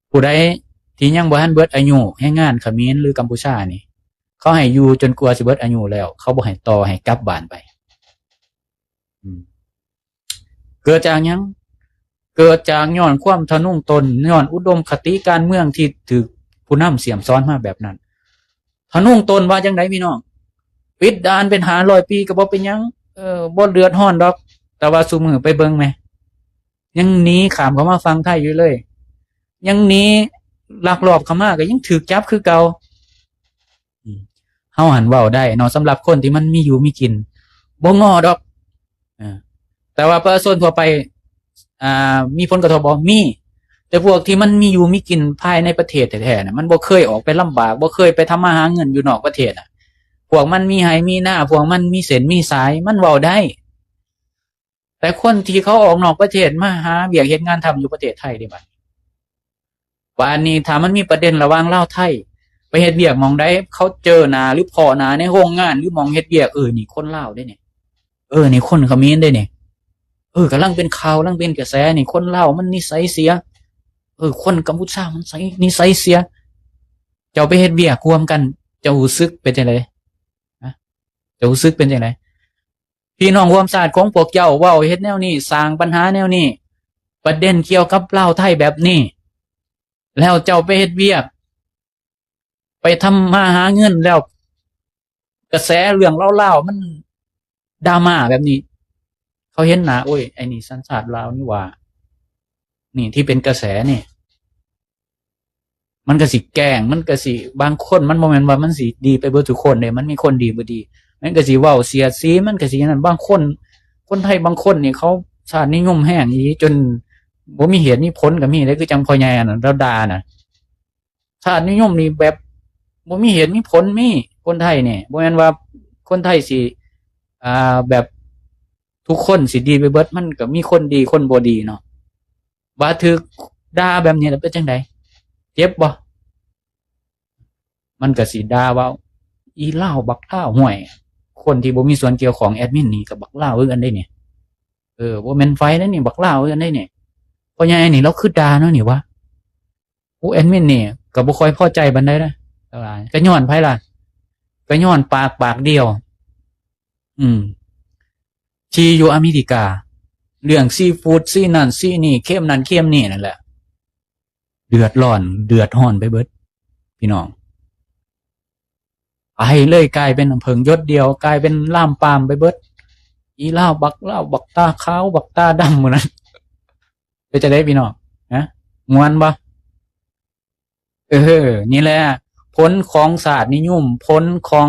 ຜູ້ໃດ ທີ່ຍັງບໍ່ທັນເບິດອາຍຸແຮງງານຂະເໝນ ຫຼື ກຳປູຊານີ້ ເຂົາໃຫ້ຢູ່ຈົນກວ່າຊິເບິດອາຍຸແລ້ວ ເຂົາບໍ່ໃຫ້ຕໍ່ ໃຫ້ກັບບ້ານໄປ. ອືມ ເກີດຈາກຫຍັງ? ເກີດຈາກຍ້ອນຄວາມທະນົງຕົນ, ຍ້ອນອຸດົມຄະຕິການເມືອງທີ່ຖືກຜູ້ນຳສ່ຽມສອນມາແບບນັ້ນ. ທະນົງຕົນວ່າຈັ່ງໃດພີ່ນ້ອງ? ປິດດ່ານເປັນຫ້າຮ້ອຍປີກໍບໍ່ເປັນຫຍັງ, ເອີ ບໍ່ເດືອດຮ້ອນດອກ. ແຕ່ວ່າຊຸມື້ໄປເບິ່ງແມ, ຍັງໜີຂ້າມເຂົ້າມາຝັ່ງໄທຢູ່ເລີຍ, ຍັງໜີລັກລອບເຂົ້າມາກໍຍັງຖືກຈັບຄືເກົ່າ. ອືມ ເຮົາຫັ້ນເວົ້າໄດ້ເນາະ ສຳລັບຄົນທີ່ມັນມີຢູ່ມີກິນ ບໍ່ງໍດອກ. ເອີ ແຕ່ວ່າປະຊາຊົນທົ່ວໄປ ອ່າ ມີຜົນກະທົບບໍ່? ມີ. ແຕ່ພວກທີ່ມັນມີຢູ່ມີກິນພາຍໃນປະເທດແທ້ໆນະ ມັນບໍ່ເຄີຍອອກໄປລຳບາກ, ບໍ່ເຄີຍໄປທຳມາຫາເງິນຢູ່ນອກປະເທດນະ, ພວກມັນມີໄຮ່ມີນາ, ພວກມັນມີເສັ້ນມີສາຍ, ມັນເວົ້າໄດ້. ແຕ່ຄົນທີ່ເຂົາອອກນອກປະເທດມາຫາວຽກເຮັດງານທຳຢູ່ປະເທດໄທເດ້ບາດນີ້, ບາດນີ້ຖ້າມັນມີປະເດັນລະຫວ່າງລາວໄທ ໄປເຮັດວຽກໝ່ອງໃດ ເຂົາເຈີໜ້າ ຫຼື ພໍ້ໜ້າໃນໂຮງງານ ຫຼື ໝ່ອງເຮັດວຽກ, ເອີ ນີ້ຄົນລາວເດ້ນີ້, ເອີ ນີ້ຄົນຂະເໝນເດ້ນີ້, ເອີ ກຳລັງເປັນຂ່າວ ກຳລັງເປັນກະແສນີ້, ຄົນລາວມັນນິໄສເສຍ, ເອີ ຄົນກຳປູຊາມັນໃສ ນິໄສເສຍ. ເຈົ້າໄປເຮັດວຽກຮ່ວມກັນ ເຈົ້າຮູ້ສຶກເປັນຈັ່ງໃດ? ຮະ? ເຈົ້າຮູ້ສຶກເປັນຈັ່ງໃດ? ພີ່ນ້ອງຮ່ວມຊາດຂອງພວກເຈົ້າເວົ້າເຮັດແນວນີ້ ສ້າງບັນຫາແນວນີ້, ປະເດັນກ່ຽວກັບລາວໄທແບບນີ້, ແລ້ວເຈົ້າໄປເຮັດວຽກ ໄປທຳມາຫາເງິນ ແລ້ວກະແສເລື່ອງລາວໆມັນດຣາມາແບບນີ້, ເຂົາເຫັນໜ້າ ໂອ້ຍ ໄອ້ນີ້ສັນຊາດລາວນີ້ຫວ່າ, ນີ້ທີ່ເປັນກະແສນີ້. ມັນກະຊິແກ້ງ ມັນກະຊິ ບາງຄົນມັນບໍ່ແມ່ນວ່າມັນຊິດີໄປເບິດທຸກຄົນເດ້, ມັນມີຄົນດີບໍ່ດີ, ມັນກະຊິເວົ້າສຽດສີ, ມັນກະຊິນັ້ນ. ບາງຄົນ ຄົນໄທບາງຄົນນີ້ເຂົາຊາດນິຍົມແຮງອີ່ຫຼີ ຈົນບໍ່ມີເຫດມີຜົນກະມີເດ້, ຄືຈັ່ງພໍ່ໃຫຍ່ອັນນັ້ນລາວດ່ານະ, ຊາດນິຍົມນີ້ແບບບໍ່ມີເຫດມີຜົນ. ມີຄົນໄທນີ້ ບໍ່ແມ່ນວ່າຄົນໄທຊິ ອ່າ ແບບທຸກຄົນຊິດີໄປເບິດ, ມັນກະມີຄົນດີຄົນບໍ່ດີເນາະ. ວ່າຖືກດ່າແບບນີ້ແລ້ວເປັນຈັ່ງໃດ? ເຈັບບໍ່? ມັນກະຊິດ່າວ່າ ອີລາວບັກລາວ. ຫ້ວຍ ຄົນທີ່ບໍ່ມີສ່ວນກ່ຽວຂ້ອງ ແອດມິນນີ້ກະບັກລາວຄືກັນເດ້ນີ້, ເອີ ບໍ່ແມ່ນໃຜເດ້ນີ້ ບັກລາວຄືກັນເດ້ນີ້. ພໍ່ໃຫຍ່ນີ້ລາວຄືດ່າເນາະນີ້ຫວາ? ໂອ້ ແອດມິນນີ້ກະບໍ່ຄ່ອຍພໍໃຈປານໃດນະ, ກະຍ້ອນໃຜລະ? ກະຍ້ອນປາກປາກດຽວ ອືມ ທີ່ຢູ່ອາເມລິກາ ເລື່ອງຊີຟູດ ຊີ້ນັ້ນຊີ້ນີ້ ເຄມນັ້ນເຄມນີ້ນັ້ນແຫຼະ, ເດືອດຮ້ອນ ເດືອດຮ້ອນໄປເບິດພີ່ນ້ອງ. ໄປເລີຍ ກາຍເປັນນ້ຳເຜິ້ງຢົດດຽວ ກາຍເປັນລາມປາມໄປເບິດ. ອີລາວບັກລາວ ບັກຕາຂາວ ບັກຕາດຳ ໝູ່ນັ້ນ. ເປັນຈັ່ງໃດພີ່ນ້ອງ? ຮະ ມ່ວນບໍ່? ເອີ ນີ້ແຫຼະ ຜົນຂອງຊາດນິຍົມ, ຜົນຂອງ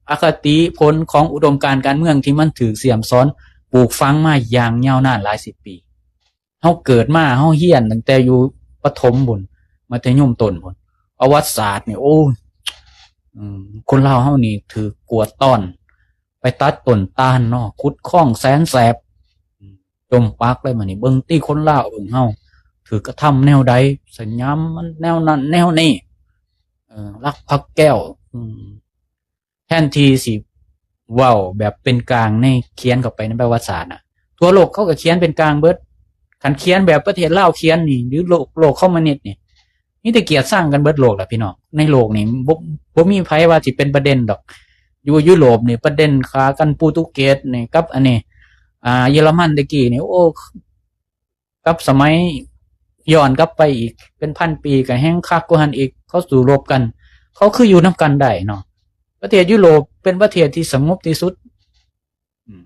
ອະຄະຕິ, ຜົນຂອງອຸດົມການການເມືອງທີ່ມັນຖືກສ່ຽມສອນ ປູກຝັງມາຢ່າງຍາວນານຫຼາຍສິບປີ. ເຮົາເກີດມາ ເຮົາຮຽນຕັ້ງແຕ່ຢູ່ປະຖົມພຸ້ນ ມັດທະຍົມຕົ້ນພຸ້ນ, ປະຫວັດສາດນີ້ ໂອ້ຍ ອືມ ຄົນລາວເຮົານີ້ຖືກກວດຕ້ອນ ໄປຕັດຕົ້ນຕານເນາະ ຂຸດຄອງແສນແສບ ຈົ່ມປັກເລີຍ. ມານີ້ເບິ່ງຕິ ຄົນລາວເບິ່ງເຮົາຖືກກະທຳແນວໃດ, ສະຫຍາມມັນແນວນັ້ນແນວນີ້ ເອີ ລັກພະແກ້ວ ອືມ ແທນທີ່ຊິເວົ້າແບບເປັນກາງໃນ ຂຽນເຂົ້າໄປໃນປະຫວັດສາດນະ, ທົ່ວໂລກເຂົາກະຂຽນເປັນກາງເບິດ. ຄັນຂຽນແບບປະເທດລາວຂຽນນີ້ ຫຼືໂລກ ໂລກຄອມມູນິດນີ້ ມີແຕ່ກຽດຊັງກັນເບິດໂລກລະພີ່ນ້ອງ. ໃນໂລກນີ້ບໍ່ ບໍ່ມີໃຜວ່າຊິເປັນປະເດັນດອກ. ຢູ່ຢູໂຣບນີ້ປະເດັນຂາກັນ ໂປຣຕຸເກດນີ້ກັບອັນນີ້ ອ່າ ເຢຍລະມັນແຕ່ກີ້ນີ້ ໂອ້ ກັບສະໄໝຍ້ອນກັບໄປອີກເປັນພັນປີ ກະແຮ່ງຄັກກວ່າຫັ້ນອີກ. ເຂົາສູ້ລົບກັນ ເຂົາຄືຢູ່ນຳກັນໄດ້ເນາະ. ປະເທດຢູໂຣບເປັນປະເທດທີ່ສະຫງົບທີ່ສຸດ. ອືມ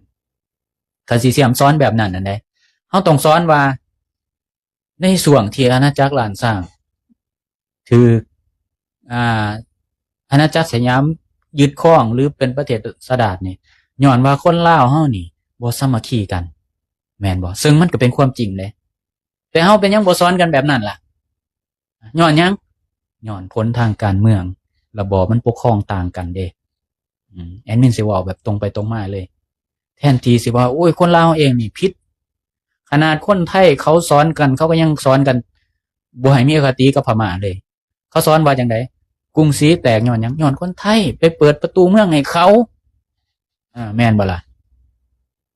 ຖ້າຊິສ່ຽມສອນແບບນັ້ນຫັ້ນເດ້ ເຮົາຕ້ອງສອນວ່າ ໃນຊ່ວງທີ່ອານາຈັກລ້ານຊ້າງຖືກ ອ່າ ອານາຈັກສະຫຍາມຍຶດຄອງ ຫຼື ເປັນປະເທດສະດາດນີ້ ຍ້ອນວ່າຄົນລາວເຮົານີ້ບໍ່ສາມັກຄີກັນ ແມ່ນບໍ່? ເຊິ່ງມັນກະເປັນຄວາມຈິງເດ້. ແຕ່ເຮົາເປັນຫຍັງບໍ່ສອນກັນແບບນັ້ນລະ? ຍ້ອນຫຍັງ? ຍ້ອນຜົນທາງການເມືອງ ລະບອບມັນປົກຄອງຕ່າງກັນເດ້. ອືມ ແອດມິນຊິເວົ້າແບບຕົງໄປຕົງມາເລີຍ. ແທນທີ່ຊິວ່າ ໂອ້ຍ ຄົນລາວເຮົາເອງນີ້ຜິດ, ຂະໜາດຄົນໄທເຂົາສອນກັນ ເຂົາກະຍັງສອນກັນ ບໍ່ໃຫ້ມີອະຄະຕິກັບພະມ້າເລີຍ. ເຂົາສອນວ່າຈັ່ງໃດ? ກຸງສີແຕກຍ້ອນຫຍັງ? ຍ້ອນຄົນໄທໄປເປີດປະຕູເມືອງໃຫ້ເຂົາ. ອ່າ ແມ່ນບໍ່ລະ?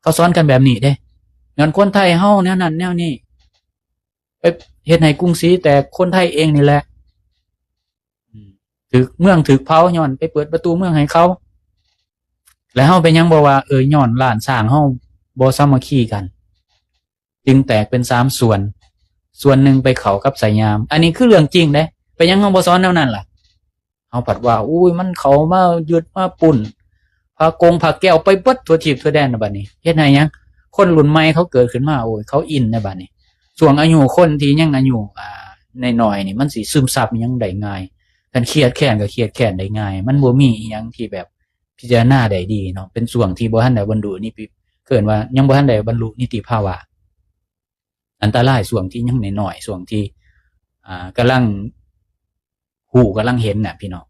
ເຂົາສອນກັນແບບນີ້ເດ້. ຍ້ອນຄົນໄທເຮົາແນວນັ້ນແນວນີ້ ໄປເຮັດໃຫ້ກຸງສີແຕກ, ຄົນໄທເອງນີ້ແຫຼະ. ຖືກເມືອງຖືກເຜົາ ຍ້ອນໄປເປີດປະຕູເມືອງໃຫ້ເຂົາ. ແລ້ວເຮົາເປັນຫຍັງບໍ່ວ່າ ເອີ ຍ້ອນລ້ານຊ້າງເຮົາບໍ່ສາມັກຄີກັນ ຈຶ່ງແຕກເປັນສາມສ່ວນ, ສ່ວນໜຶ່ງໄປເຂົ້າກັບໄຊຍາມ. ອັນນີ້ຄືເລື່ອງຈິງເດ້. ເປັນຫຍັງເຮົາບໍ່ສອນແນວນັ້ນລະ? ເຮົາພັດວ່າ ໂອ້ຍ ມັນເຂົ້າມາຍຶດມາປຸ້ນ ພະກົງພະແກ້ວໄປເບິດທົ່ວທີບທົ່ວແດນ. ແລ້ວບັດນີ້ເຮັດໃຫ້ຫຍັງ? ຄົນລຸ້ນໃໝ່ເຂົາເກີດຂຶ້ນມາ ໂອ້ຍ ເຂົາອິນໃນບັດນີ້. ຊ່ວງອາຍຸຄົນທີ່ຍັງອາຍຸ ອ່າ ນ້ອຍໆນີ້ ມັນຊິຊຶມຊັບຫຍັງໄດ້ງ່າຍ. ຄັນຄຽດແຄ້ນກໍຄຽດແຄ້ນໄດ້ງ່າຍ. ມັນບໍ່ມີອີ່ຫຍັງທີ່ແບບ ພິຈາລະນາໄດ້ດີເນາະ, ເປັນຊ່ວງທີ່ບໍ່ທັນໄດ້ບັນລຸນິຕິ ເອີ້ນວ່າຍັງບໍ່ທັນໄດ້ບັນລຸນິຕິພາວະ. ອັນຕະລາຍຊ່ວງທີ່ຍັງນ້ອຍໆ ຊ່ວງທີ່ ອ່າ ກຳລັງຮູ້ກຳລັງເຫັນນະພີ່ນ້ອງ.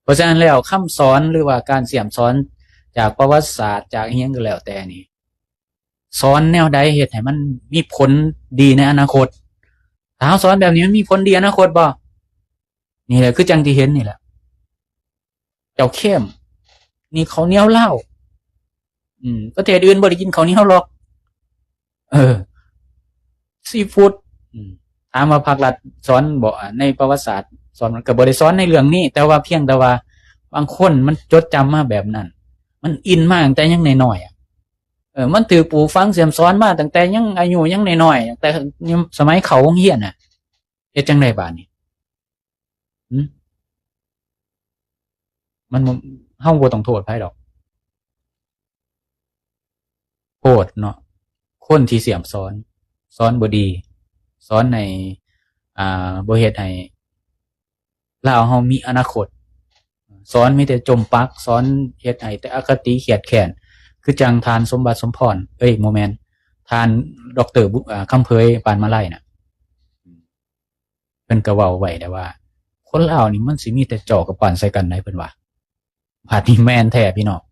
ເພາະສະນັ້ນແລ້ວ ຄຳສອນ ຫຼືວ່າການສ້ຽມສອນຈາກປະຫວັດສາດ ຈາກອີ່ຫຍັງກໍແລ້ວແຕ່ນີ້ ສອນແນວໃດເຮັດໃຫ້ມັນມີຜົນດີໃນອະນາຄົດ? ຖ້າເຮົາສອນແບບນີ້ ມັນມີຜົນດີອະນາຄົດບໍ່? ນີ້ແຫຼະ ຄືຈັ່ງທີ່ເຫັນນີ້ແຫຼະ ເຈົ້າເຂັ້ມ ນີ້ເຂົ້າໜຽວລາວ ອືມ ປະເທດອື່ນບໍ່ໄດ້ກິນເຂົ້າໜຽວຫຼອກ ເອີ ຊີຟູດ ອືມ ຖາມວ່າພາກລັດສອນບໍ່ ໃນປະຫວັດສາດ ສອນ ກໍບໍ່ໄດ້ສອນໃນເລື່ອງນີ້ ແຕ່ວ່າພຽງແຕ່ວ່າບາງຄົນມັນຈົດຈຳມາແບບນັ້ນ ມັນອິນມາຕັ້ງແຕ່ຍັງນ້ອຍໆ ອະ ເອີ ມັນຖືກປູກຝັງສ່ຽມສອນມາຕັ້ງແຕ່ຍັງອາຍຸຍັງນ້ອຍໆ ຕັ້ງແຕ່ສະໄໝເຂົ້າໂຮງຮຽນນະ ເຮັດຈັ່ງໃດບາດນີ້? ຫື ມັນ ເຮົາບໍ່ຕ້ອງໂທດໃຜດອກ ໂທດເນາະ ຄົນທີ່ສ້ຽມສອນ ສອນບໍ່ດີ ສອນໃຫ້ ອ່າ ບໍ່ເຮັດໃຫ້ລາວເຮົາມີອະນາຄົດ ສອນມີແຕ່ຈົ່ມປັກ ສອນເຮັດໃຫ້ແຕ່ອະຄະຕິຄຽດແຄ້ນ ຄືຈັ່ງທ່ານສົມບັດ ສົມພອນ ເອີຍ ບໍ່ແມ່ນ ທ່ານ ດອກເຕີ ບຸ ອ່າ ຄຳເຜີຍ ປານມາໄລນະ. ເພິ່ນກໍເວົ້າໄວ້ແລ້ວວ່າ ຄົນລາວນີ້ມັນຊິມີແຕ່ຈໍ້ກັບປານໃສ່ກັນໃດ ເພິ່ນວ່າ. ບາດນີ້ແມ່ນແທ້ພີ່ນ້ອງ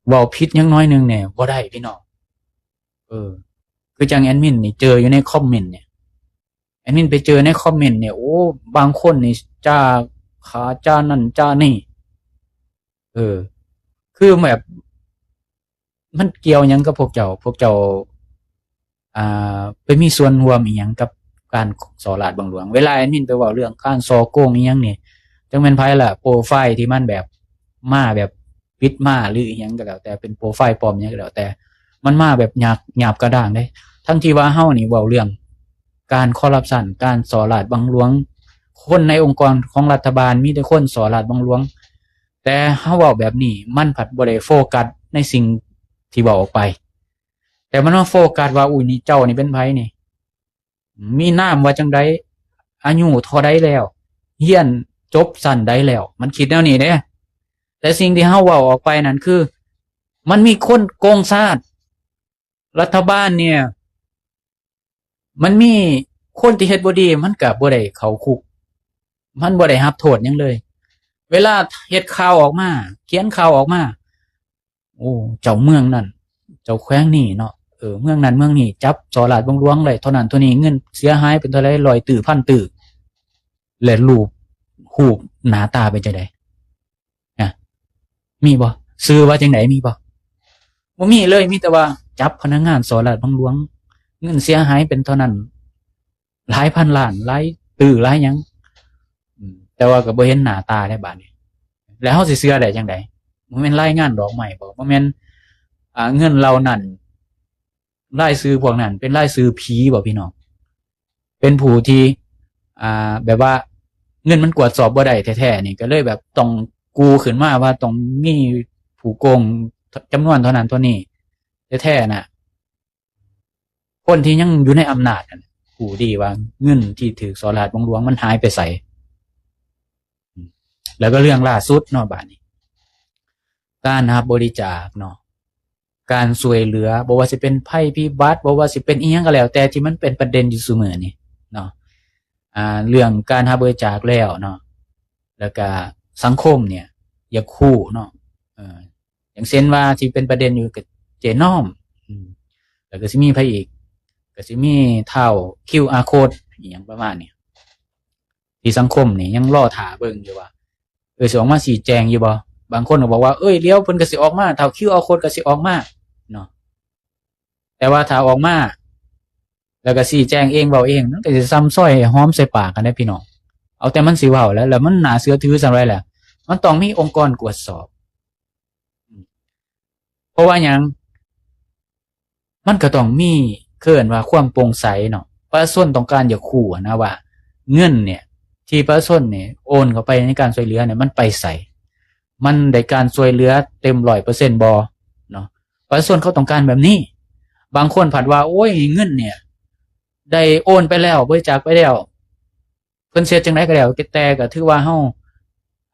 ເວົ້າຜິດຫຍັງໜ້ອຍໜຶ່ງແດ່ບໍ່ໄດ້ພີ່ນ້ອງ. ເອີ ຄືຈັ່ງແອດມິນນີ້ເຈີຢູ່ໃນຄອມເມັນນີ້ ແອດມິນໄປເຈີໃນຄອມເມັນນີ້ ໂອ້ ບາງຄົນນີ້ຈາຂາຈານັ້ນຈານີ້ ເອີ ຄືແບບ ມັນກ່ຽວຫຍັງກັບພວກເຈົ້າ? ພວກເຈົ້າ ອ່າ ໄປມີສ່ວນຮ່ວມອີ່ຫຍັງກັບການສໍ້ລາດບັງຫຼວງ? ເວລາແອດມິນໄປເວົ້າເລື່ອງການສໍ້ໂກງອີ່ຫຍັງນີ້ ຈັກແມ່ນໃຜລະ ໂປຣໄຟທີ່ມັນແບບ ມາແບບປິດມາ ຫຼືອີ່ຫຍັງກໍແລ້ວແຕ່ ເປັນໂປຣໄຟປອມຫຍັງກໍແລ້ວແຕ່ ມັນມາແບບຫຍາບ ຫຍາບກະດ້າງເດ້ ທັງທີ່ວ່າເຮົານີ້ເວົ້າເລື່ອງການຄໍຣັບຊັນ ການສໍ້ລາດບັງຫຼວງ ຄົນໃນອົງກອນຂອງລັດຖະບານ ມີແຕ່ຄົນສໍ້ລາດບັງຫຼວງ ແຕ່ເຮົາເວົ້າແບບນີ້ ມັນພັດບໍ່ໄດ້ໂຟກັດໃນສິ່ງທີ່ເວົ້າອອກໄປ ແຕ່ມັນມາໂຟກັດວ່າ ອຸ້ຍ ນີ້ເຈົ້ານີ້ເປັນໃຜນີ້ ມີນາມວ່າຈັ່ງໃດ ອາຍຸເທົ່າໃດແລ້ວ ຮຽນຈົບຊັ້ນໃດແລ້ວ ມັນຄິດແນວນີ້ເດ້. ແຕ່ສິ່ງທີ່ເຮົາເວົ້າອອກໄປນັ້ນຄື ມັນມີຄົນໂກງຊາດ ລັດຖະບານເນ່ຍ ມັນມີຄົນທີ່ເຮັດບໍ່ດີ ມັນກະບໍ່ໄດ້ເຂົ້າຄຸກ ມັນບໍ່ໄດ້ຮັບໂທດຫຍັງເລີຍ. ເວລາເຮັດຂ່າວອອກມາ ຂຽນຂ່າວອອກມາ ໂອ້ ເຈົ້າເມືອງນັ້ນ ເຈົ້າແຂວງນີ້ເນາະ ເອີ ເມືອງນັ້ນເມືອງນີ້ ຈັບສໍ້ລາດບັງຫຼວງໄດ້ເທົ່ານັ້ນເທົ່ານີ້ ເງິນເສຍຫາຍເປັນເທົ່າໃດ ຮ້ອຍຕື້ ພັນຕື້ ແລະ ຮູບ ຮູບໜ້າຕາເປັນຈັ່ງໃດ? ນະ ມີບໍ່? ຊື່ວ່າຈັ່ງໃດ? ມີບໍ່? ບໍ່ມີເລີຍ ມີແຕ່ວ່າຈັບພະນັກງານສໍ້ລາດບັງຫຼວງ ເງິນເສຍຫາຍເປັນເທົ່ານັ້ນ ຫຼາຍພັນລ້ານ ຫຼາຍຕື້ ຫຼາຍຫຍັງ ອືມ ແຕ່ວ່າກໍບໍ່ເຫັນໜ້າຕາໃດບາດນີ້ ແລ້ວເຮົາຊິເຊື່ອໄດ້ຈັ່ງໃດ? ບໍ່ແມ່ນລາຍງານດອກໄມ້ບໍ? ບໍ່ແມ່ນ ອ່າ ເງິນເຫຼົ່ານັ້ນ ລາຍຊື່ພວກນັ້ນເປັນລາຍຊື່ຜີບໍພີ່ນ້ອງ? ເປັນຜູ້ທີ່ ອ່າ ແບບວ່າເງິນມັນກວດສອບບໍ່ໄດ້ແທ້ໆນີ້ ກໍເລີຍແບບຕ້ອງກູ້ຂຶ້ນມາວ່າຕ້ອງມີຜູ້ໂກງຈຳນວນເທົ່ານັ້ນເທົ່ານີ້ແທ້ໆນະ. ຄົນທີ່ຍັງຢູ່ໃນອຳນາດຫັ້ນຮູ້ດີວ່າເງິນທີ່ຖືກສໍ້ລາດບັງຫຼວງມັນຫາຍໄປໃສ. ແລ້ວກໍເລື່ອງລ່າສຸດເນາະ ບາດນີ້ ການຮັບບໍລິຈາກເນາະ ການຊ່ວຍເຫຼືອ ບໍ່ວ່າຊິເປັນໄພພິບັດ ບໍ່ວ່າຊິເປັນອີ່ຫຍັງກໍແລ້ວແຕ່ທີ່ມັນເປັນປະເດັນຢູ່ຊຸມື້ນີ້ເນາະ ອ່າ ເລື່ອງການຮັບບໍລິຈາກແລ້ວເນາະ ແລ້ວກະສັງຄົມເນ່ຍຢາກຮູ້ເນາະ ເອີ ຢ່າງເຊັ່ນວ່າທີ່ເປັນປະເດັນຢູ່ກໍເຈນ້ອມ ອືມ ແລ້ວກໍຊິມີໃຜອີກ ກໍຊິມີທ້າວຄິວອາໂຄດ ອີ່ຫຍັງປະມານນີ້ ທີ່ສັງຄົມນີ້ຍັງລໍຖ້າເບິ່ງຢູ່ວ່າ ເອີ ຊິອອກມາຊີ້ແຈງຢູ່ບໍ່? ບາງຄົນກໍບອກວ່າ ເອີຍ ດຽວເພິ່ນກໍຊິອອກມາ ທ້າວຄິວອາໂຄດກໍຊິອອກມາເນາະ ແຕ່ວ່າຖ້າອອກມາ ແລ້ວກໍຊີ້ແຈງເອງເວົ້າເອງ ມັນກໍຊິສ່ຳຊອຍຫອມໃສ່ປາກກັນເດ້ພີ່ນ້ອງ. ເອົາແຕ່ມັນຊິເວົ້າແຫຼະ ແລ້ວມັນໜ້າເຊື່ອຖືສ່ຳໃດລະ? ມັນຕ້ອງມີອົງກອນກວດສອບ. ເພາະວ່າຫຍັງ? ມັນກໍຕ້ອງມີເອີ້ນວ່າຄວາມໂປ່ງໃສເນາະ. ປະຊາຊົນຕ້ອງການຢາກຮູ້ນະວ່າເງິນເນີ້ຍ ທີ່ປະຊາຊົນນີ້ໂອນເຂົ້າໄປໃນການຊ່ວຍເຫຼືອນີ້ ມັນໄປໃສ? ມັນໄດ້ການຊ່ວຍເຫຼືອເຕັມຮ້ອຍເປີເຊັນບໍ່ເນາະ? ປະຊາຊົນເຂົາຕ້ອງການແບບນີ້. ບາງຄົນພັດວ່າ ໂອ້ຍ ເງິນເນີ້ຍ ໄດ້ໂອນໄປແລ້ວ ບໍລິຈາກໄປແລ້ວ ເພິ່ນຊິເຮັດຈັ່ງໃດກໍແລ້ວ ແຕ່ກໍຖືວ່າເຮົາ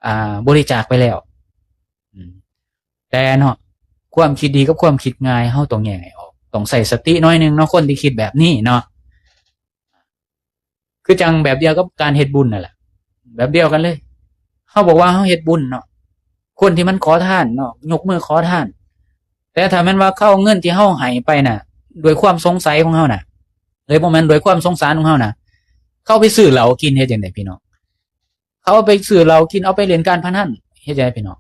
ອ່າ ບໍລິຈາກໄປແລ້ວ. ອືມ ແຕ່ເນາະ ຄວາມຄິດດີກັບຄວາມຄິດງ່າຍ ເຮົາຕ້ອງແຍກໃຫ້ອອກ ຕ້ອງໃຊ້ສະຕິໜ້ອຍໜຶ່ງເນາະ ຄົນທີ່ຄິດແບບນີ້ເນາະ. ຄືຈັ່ງແບບດຽວກັບການເຮັດບຸນນັ້ນແຫຼະ ແບບດຽວກັນເລີຍ. ເຮົາບອກວ່າເຮົາເຮັດບຸນເນາະ ຄົນທີ່ມັນຂໍທານເນາະ ຍົກມືຂໍທານ, ແຕ່ຖ້າແມ່ນວ່າເຂົາເອົາເງິນທີ່ເຮົາໃຫ້ໄປນະ ດ້ວຍຄວາມສົງໄສຂອງເຮົານະ ເອີຍ ບໍ່ແມ່ນ ດ້ວຍຄວາມສົງສານຂອງເຮົານະ ເຂົາໄປຊື້ເຫຼົ້າກິນ ເຮັດຈັ່ງໃດພີ່ນ້ອງ? ເຂົາເອົາໄປຊື້ເຫຼົ້າກິນ ເອົາໄປຫຼິ້ນການພະນັນ ເຮັດຈັ່ງໃດພີ່ນ້ອງ?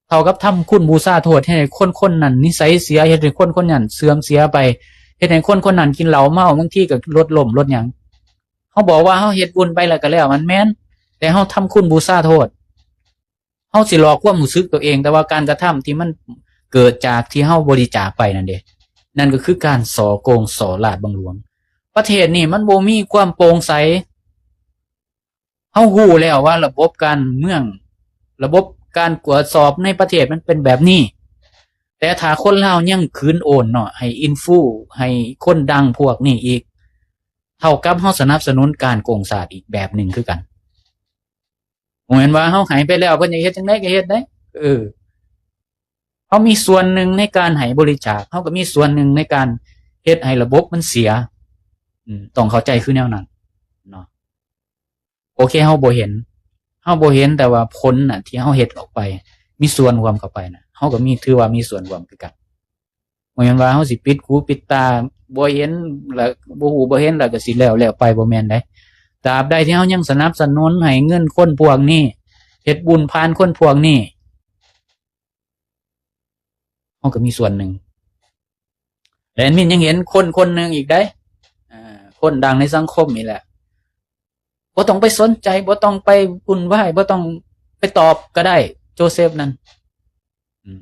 ເທົ່າກັບທຳຄຸນບູຊາໂທດ ເຮັດໃຫ້ຄົນໆນັ້ນນິໄສເສຍ ເຮັດໃຫ້ຄົນໆນັ້ນເສື່ອມເສຍໄປ ເຮັດໃຫ້ຄົນໆນັ້ນກິນເຫຼົ້າເມົາ ບາງທີກໍລົດລົ້ມລົດຫຍັງ. ເຮົາບອກວ່າເຮົາເຮັດບຸນໄປແລ້ວກໍແລ້ວ ມັນແມ່ນ ແຕ່ເຮົາທຳຄຸນບູຊາໂທດ. ເຮົາຊິຫຼອກຄວາມຮູ້ສຶກຕົວເອງ ແຕ່ວ່າການກະທຳທີ່ມັນເກີດຈາກທີ່ເຮົາບໍລິຈາກໄປນັ້ນເດ ນັ້ນກໍຄືການສໍ້ໂກງສໍ້ລາດບັງຫຼວງ. ປະເທດນີ້ມັນບໍ່ມີຄວາມໂປ່ງໃສ. ເຮົາຮູ້ແລ້ວວ່າລະບົບການເມືອງ ລະບົບການກວດສອບໃນປະເທດມັນເປັນແບບນີ້, ແຕ່ຖ້າຄົນລາວຍັງຂືນໂອນເນາະ ໃຫ້ອິນຟູ ໃຫ້ຄົນດັງພວກນີ້ອີກ ເທົ່າກັບເຮົາສະໜັບສະໜູນການໂກງຊາດອີກແບບໜຶ່ງຄືກັນ. ບໍ່ແມ່ນວ່າເຮົາໃຫ້ໄປແລ້ວ ເພິ່ນຢາກເຮັດຈັ່ງໃດກໍເຮັດໄດ້. ເອີ ເຮົາມີສ່ວນໜຶ່ງໃນການໃຫ້ບໍລິຈາກ ເຮົາກໍມີສ່ວນໜຶ່ງໃນການເຮັດໃຫ້ລະບົບມັນເສຍ. ອືມ ຕ້ອງເຂົ້າໃຈຄືແນວນັ້ນເນາະ. ໂອເຄ ເຮົາບໍ່ເຫັນ ເຮົາບໍ່ເຫັນ ແຕ່ວ່າຜົນນະ ທີ່ເຮົາເຮັດອອກໄປ ມີສ່ວນຮ່ວມເຂົ້າໄປນະ ເຮົາກໍມີ ຖືວ່າມີສ່ວນຮ່ວມຄືກັນ. ບໍ່ແມ່ນວ່າເຮົາຊິປິດຫູປິດຕາ ບໍ່ເຫັນ ແລ້ວ ບໍ່ຮູ້ບໍ່ເຫັນ ແລ້ວກໍຊິແລ້ວ ແລ້ວໄປ ບໍ່ແມ່ນໃດ. ຕາບໃດທີ່ເຮົາຍັງສະໜັບສະໜູນໃຫ້ເງິນຄົນພວກນີ້ ເຮັດບຸນຜ່ານຄົນພວກນີ້ ເຮົາກໍມີສ່ວນໜຶ່ງ. ແລະ ແອດມິນຍັງເຫັນຄົນຄົນໜຶ່ງອີກໃດ໋ ອ່າ ຄົນດັງໃນສັງຄົມນີ້ແຫຼະ ບໍ່ຕ້ອງໄປສົນໃຈ ບໍ່ຕ້ອງໄປວຸ່ນວາຍ ບໍ່ຕ້ອງໄປຕອບກໍໄດ້ ໂຈເຊັບນັ້ນ. ອືມ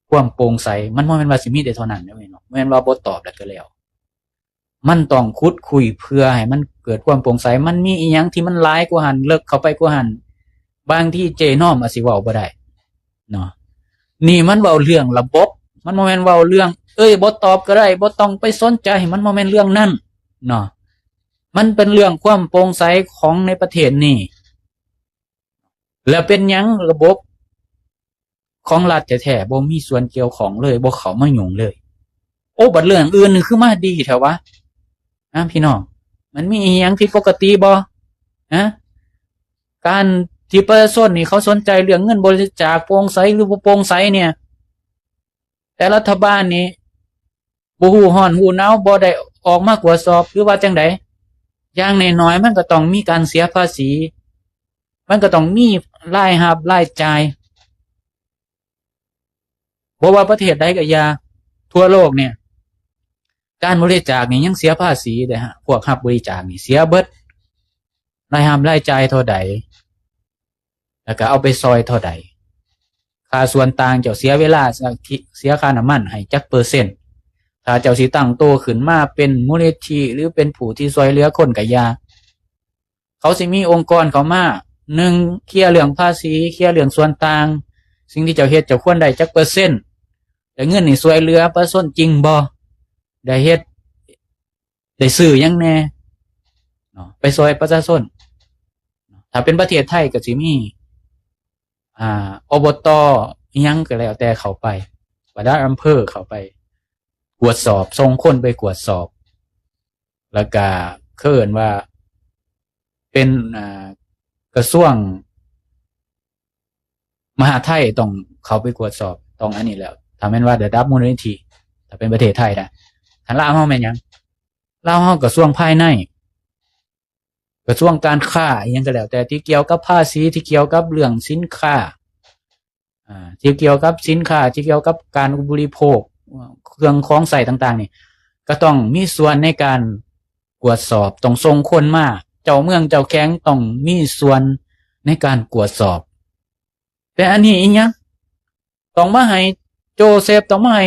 ຄວາມໂປ່ງໃສ ມັນບໍ່ແມ່ນວ່າຊິມີແຕ່ເທົ່ານັ້ນເດ້ ແມ່ນບໍ່? ແມ່ນວ່າບໍ່ຕອບແລ້ວກໍແລ້ວ. ມັນຕ້ອງຂຸດຄຸຍເພື່ອໃຫ້ມັນເກີດຄວາມໂປ່ງໃສ. ມັນມີອີ່ຫຍັງທີ່ມັນຫຼາຍກວ່າຫັ້ນ ເລິກເຂົ້າໄປກວ່າຫັ້ນ ບາງທີເຈນອມອາດຊິເວົ້າບໍ່ໄດ້ເນາະ. ນີ້ມັນເວົ້າເລື່ອງລະບົບ ມັນບໍ່ແມ່ນເວົ້າເລື່ອງ ເອີຍ ບໍ່ຕອບກໍໄດ້ ບໍ່ຕ້ອງໄປສົນໃຈ ມັນບໍ່ແມ່ນເລື່ອງນັ້ນເນາະ. ມັນເປັນເລື່ອງຄວາມໂປ່ງໃສຂອງໃນປະເທດນີ້. ແລ້ວເປັນຫຍັງລະບົບຂອງລັດແທ້ໆ ບໍ່ມີສ່ວນກ່ຽວຂ້ອງເລີຍ ບໍ່ເຂົ້າມາຫຍຸ້ງເລີຍ? ໂອ້ ບັດເລື່ອງອື່ນນີ້ຄືມາດີແທ້ວະ ນະ ພີ່ນ້ອງ? ມັນມີອີ່ຫຍັງຜິດປົກກະຕິບໍ່ ນະ? ການທີ່ປະຊາຊົນນີ້ເຂົາສົນໃຈເລື່ອງເງິນບໍລິຈາກໂປ່ງໃສ ຫຼື ບໍ່ໂປ່ງໃສເນ່ຍ ແຕ່ລັດຖະບານນີ້ ບໍ່ຮູ້ຮ້ອນຮູ້ໜາວ ບໍ່ໄດ້ອອກມາກວດສອບ ຫຼືວ່າຈັ່ງໃດ? ຢ່າງໜ້ອຍໆ ມັນກໍຕ້ອງມີການເສຍພາສີ ມັນກໍຕ້ອງມີລາຍຮັບລາຍຈ່າຍ. ບໍ່ວ່າປະເທດໃດກໍຢ່າ ທົ່ວໂລກນີ້ ການບໍລິຈາກນີ້ຍັງເສຍພາສີເດ້. ພວກຮັບບໍລິຈາກນີ້ເສຍເບິດ ລາຍຮັບລາຍຈ່າຍເທົ່າໃດ ແລ້ວກໍເອົາໄປຊ່ອຍເທົ່າໃດ? ຄ່າສ່ວນຕ່າງເຈົ້າເສຍເວລາ ເສຍຄ່ານ້ຳມັນໃຫ້ຈັກເປີເຊັນ? ຖ້າເຈົ້າຊິຕັ້ງໂຕຂຶ້ນມາເປັນມູນນິທິ ຫຼື ເປັນຜູ້ທີ່ຊ່ວຍເຫຼືອຄົນກໍຢ່າ ເຂົາຊິມີອົງກອນເຂົ້າມາ ໜຶ່ງ ເຄຍເລື່ອງພາສີ ເຄຍເລື່ອງສ່ວນຕ່າງ ສິ່ງທີ່ເຈົ້າເຮັດເຈົ້າຄວນໄດ້ຈັກເປີເຊັນ? ແລະ ເງິນນີ້ຊ່ວຍເຫຼືອປະຊາຊົນຈິງບໍ່? ໄດ້ເຮັດ ໄດ້ຊື້ຫຍັງແດ່ເນາະ ໄປຊ່ອຍປະຊາຊົນ. ຖ້າເປັນປະເທດໄທກໍຊິມີ ອ່າ ອບຕ ອີ່ຫຍັງກໍແລ້ວແຕ່ເຂົ້າໄປ ປະດາອຳເພີເຂົ້າໄປກວດສອບ ສົ່ງຄົນໄປກວດສອບ ແລ້ວກະເອີ້ນວ່າເປັນ ອ່າ ກະຊວງ ມະຫາດໄທຕ້ອງເຂົ້າໄປກວດສອບ ຕ້ອງອັນນີ້ແຫຼະ ຖ້າແມ່ນວ່າລະດັບມູນນິທິ ຖ້າເປັນປະເທດໄທນະ. ຄັນລາວເຮົາແມ່ນຫຍັງ? ລາວເຮົາກະຊວງພາຍໃນ ກະຊວງການຄ້າ ອີ່ຫຍັງກໍແລ້ວແຕ່ ທີ່ກ່ຽວກັບພາສີ ທີ່ກ່ຽວກັບເລື່ອງສິນຄ້າ ອ່າ ທີ່ກ່ຽວກັບສິນຄ້າ ທີ່ກ່ຽວກັບການອຸປະໂພກ ເຄື່ອງຂອງໃຊ້ຕ່າງໆນີ້ ກໍຕ້ອງມີສ່ວນໃນການ ກວດສອບ, ຕ້ອງສົ່ງຄົນມາ, ເຈົ້າເມືອງເຈົ້າແຂວງຕ້ອງມີສ່ວນໃນການກວດສອບ. ແຕ່ອັນນີ້ອີຫຍັງ? ຕ້ອງມາໃຫ້ໂຈເຊບ, ຕ້ອງມາໃຫ້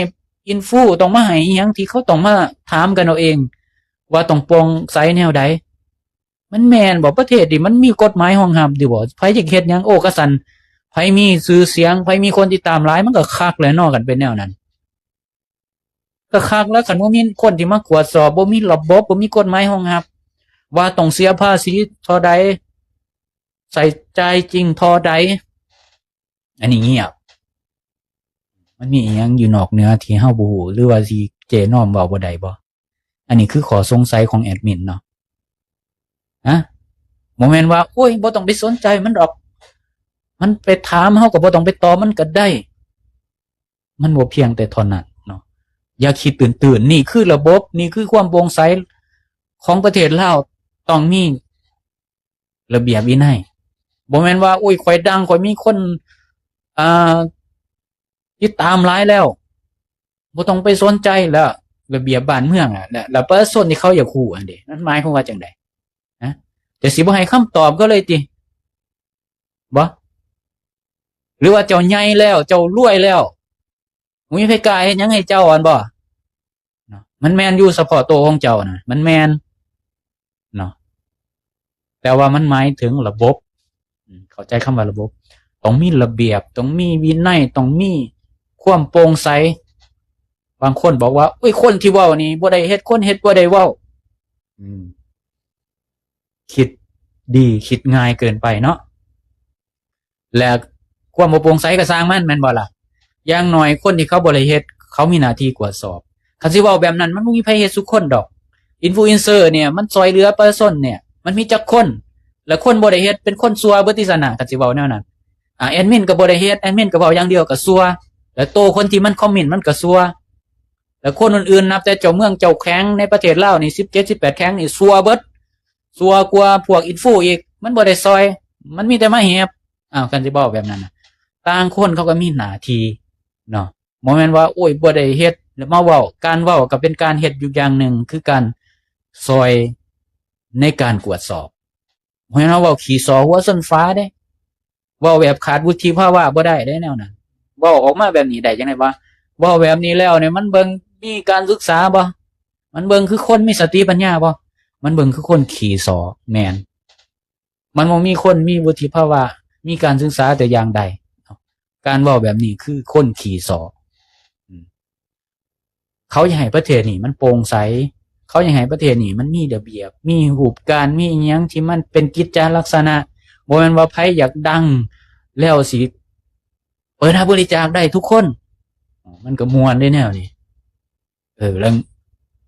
ອິນຟູ, ຕ້ອງມາໃຫ້ອີຫຍັງທີ່ເຂົາຕ້ອງມາຖາມກັນເອົາເອງ ວ່າຕ້ອງໂປ່ງໃສແນວໃດ? ມັນແມ່ນບໍ່? ປະເທດນີ້ມັນມີກົດໝາຍຮອງຮັບຢູ່ບໍ່? ໃຜຢາກເຮັດຫຍັງ? ໂອ້ ກະຊັ້ນ ໃຜມີຊື່ສຽງ, ໃຜມີຄົນຕິດຕາມຫຼາຍ, ມັນກໍຄັກແຫຼະເນາະ ຄັນເປັນແນວນັ້ນ. ກໍຄັກແລ້ວ ຄັນບໍ່ມີຄົນທີ່ມາກວດສອບ, ບໍ່ມີລະບົບ, ບໍ່ມີກົດໝາຍຮອງຮັບ ວ່າຕ້ອງເສຍພາສີເທົ່າໃດ, ໃຊ້ຈ່າຍຈິງເທົ່າໃດ. ອັນນີ້ງຽບ. ມັນມີອີຫຍັງຢູ່ນອກເໜືອທີ່ເຮົາບໍ່ຮູ້ ຫຼືວ່າທີ່ເຈນ້ອມເວົ້າບໍ່ໄດ້ບໍ່? ອັນນີ້ຄືຂໍ້ສົງໄສຂອງແອດມິນເນາະ. ຮະ? ບໍ່ແມ່ນວ່າ ໂອ້ຍ ບໍ່ຕ້ອງໄປສົນໃຈມັນດອກ, ມັນໄປຖາມ ເຮົາກໍບໍ່ຕ້ອງໄປຕອບມັນກໍໄດ້. ມັນບໍ່ພຽງແຕ່ເທົ່ານັ້ນເນາະ. ຢ່າຄິດຕື່ນໆ. ນີ້ຄືລະບົບ, ນີ້ຄືຄວາມໂປ່ງໃສຂອງປະເທດລາວ. ຕ້ອງມີ ລະບຽບວິໄນ. ບໍ່ແມ່ນວ່າ ໂອ້ຍ ຂ້ອຍດັງ, ຂ້ອຍມີຄົນ ອ່າ ຕິດຕາມຫຼາຍແລ້ວ, ບໍ່ຕ້ອງໄປສົນໃຈແລ້ວ. ລະບຽບບ້ານເມືອງ ແລະ ແລະ ປະຊາຊົນທີ່ເຂົາຢາກຮູ້ຫັ້ນເດ ມັນໝາຍຄວາມວ່າຈັ່ງໃດ? ຮະ? ຈະຊິບໍ່ໃຫ້ຄຳຕອບເຂົາເລີຍຕິ? ບໍ່? ຫຼືວ່າເຈົ້າໃຫຍ່ແລ້ວ, ເຈົ້າລວຍແລ້ວ, ບໍ່ມີໃຜກ້າເຮັດຫຍັງໃຫ້ເຈົ້າ ອັນບໍ່? ເນາະ ມັນແມ່ນຢູ່ສະເພາະໂຕຂອງເຈົ້ານະ ມັນແມ່ນເນາະ, ແຕ່ວ່າມັນໝາຍເຖິງລະບົບ. ອືມ ເຂົ້າໃຈຄຳວ່າລະບົບ, ຕ້ອງມີລະບຽບ, ຕ້ອງມີວິໄນ, ຕ້ອງມີຄວາມໂປ່ງໃສ. ບາງຄົນບອກວ່າ ໂອ້ຍ ຄົນທີ່ເວົ້ານີ້ບໍ່ໄດ້ເຮັດ, ຄົນເຮັດບໍ່ໄດ້ເວົ້າ. ອືມ ຄິດດີ ຄິດງ່າຍເກີນໄປເນາະ. ແລະ ຄວາມບໍ່ໂປ່ງໃສກໍຊ່າງມັນ ແມ່ນບໍ່ລະ? ຢ່າງໜ້ອຍຄົນທີ່ເຂົາບໍ່ໄດ້ເຮັດ ເຂົາມີໜ້າທີ່ກວດສອບ. ຄັນຊິເວົ້າແບບນັ້ນ ມັນບໍ່ມີໃຜເຮັດສູ່ຄົນດອກ. ອິນຟລູເອັນເຊີເນ່ຍ ມັນຊ່ອຍເຫຼືອປະຊາຊົນເນ່ຍ ມັນມີຈັກຄົນ? ແລະ ຄົນບໍ່ໄດ້ເຮັດເປັນຄົນຊົ່ວເບິດຕິຊັ້ນນະ ຄັນຊິເວົ້າແນວນັ້ນ. ອາ ແອດມິນກໍບໍ່ໄດ້ເຮັດ, ແອດມິນກໍເວົ້າຢ່າງດຽວກໍຊົ່ວ, ແລະ ໂຕຄົນທີ່ມັນຄອມເມັນມັນກໍຊົ່ວ, ແລະ ຄົນອື່ນໆ ນັບແຕ່ເຈົ້າເມືອງເຈົ້າແຂວງໃນປະເທດລາວນີ້ ສິບເຈັດ ສິບແປດແຂວງນີ້ ຊົ່ວເບິດ. ຊົ່ວກວ່າພວກອິນຟລູອີກ, ມັນບໍ່ໄດ້ຊ່ອຍ, ມັນມີແຕ່ມາແຫບ. ອ້າວ ຄັນຊິເວົ້າແບບນັ້ນນະ, ຕ່າງຄົນເຂົາກໍມີໜ້າທີ່ເນາະ, ບໍ່ແມ່ນວ່າ ໂອ້ຍ ບໍ່ໄດ້ເຮັດ ແລ້ວມາເວົ້າ. ການເວົ້າກໍເປັນການເຮັດຢູ່ຢ່າງໜຶ່ງ, ຄືການຊ່ອຍໃນການກວດສອບ. ບໍ່ແມ່ນເຮົາເວົ້າຂີ້ສໍຫົວຊົນຝາເດ້, ເວົ້າແບບຂາດວຸດທິພາວະບໍ່ໄດ້ເດ້ແນວນັ້ນ. ເວົ້າອອກມາແບບນີ້ໄດ້ຈັ່ງໃດວະ? ເວົ້າແບບນີ້ແລ້ວນີ້ ມັນເບິ່ງມີການສຶກສາບໍ່? ມັນເບິ່ງຄືຄົນມີສະຕິປັນຍາບໍ່? ມັນເບິ່ງຄືຄົນຂີ້ສໍ. ແມ່ນ ມັນບໍ່ມີຄົນມີວຸດທິພາວະ, ມີການສຶກສາແຕ່ຢ່າງໃດ. ການເວົ້າແບບນີ້ຄືຄົນຂີ້ສໍ. ອືມ ເຂົາຢາກໃຫ້ປະເທດນີ້ມັນໂປ່ງໃສ, ເຂົາຢາກໃຫ້ປະເທດນີ້ມັນມີລະບຽບ, ມີຮູບການ, ມີອີ່ຫຍັງທີ່ມັນເປັນກິດຈະລັກສະນະ. ບໍ່ແມ່ນວ່າໃຜຢາກດັງແລ້ວຊິເປີດຮັບບໍລິຈາກໄດ້ທຸກຄົນ. ມັນກໍມ່ວນເດ້ແນວນີ້. ເອີ ເລື່ອງ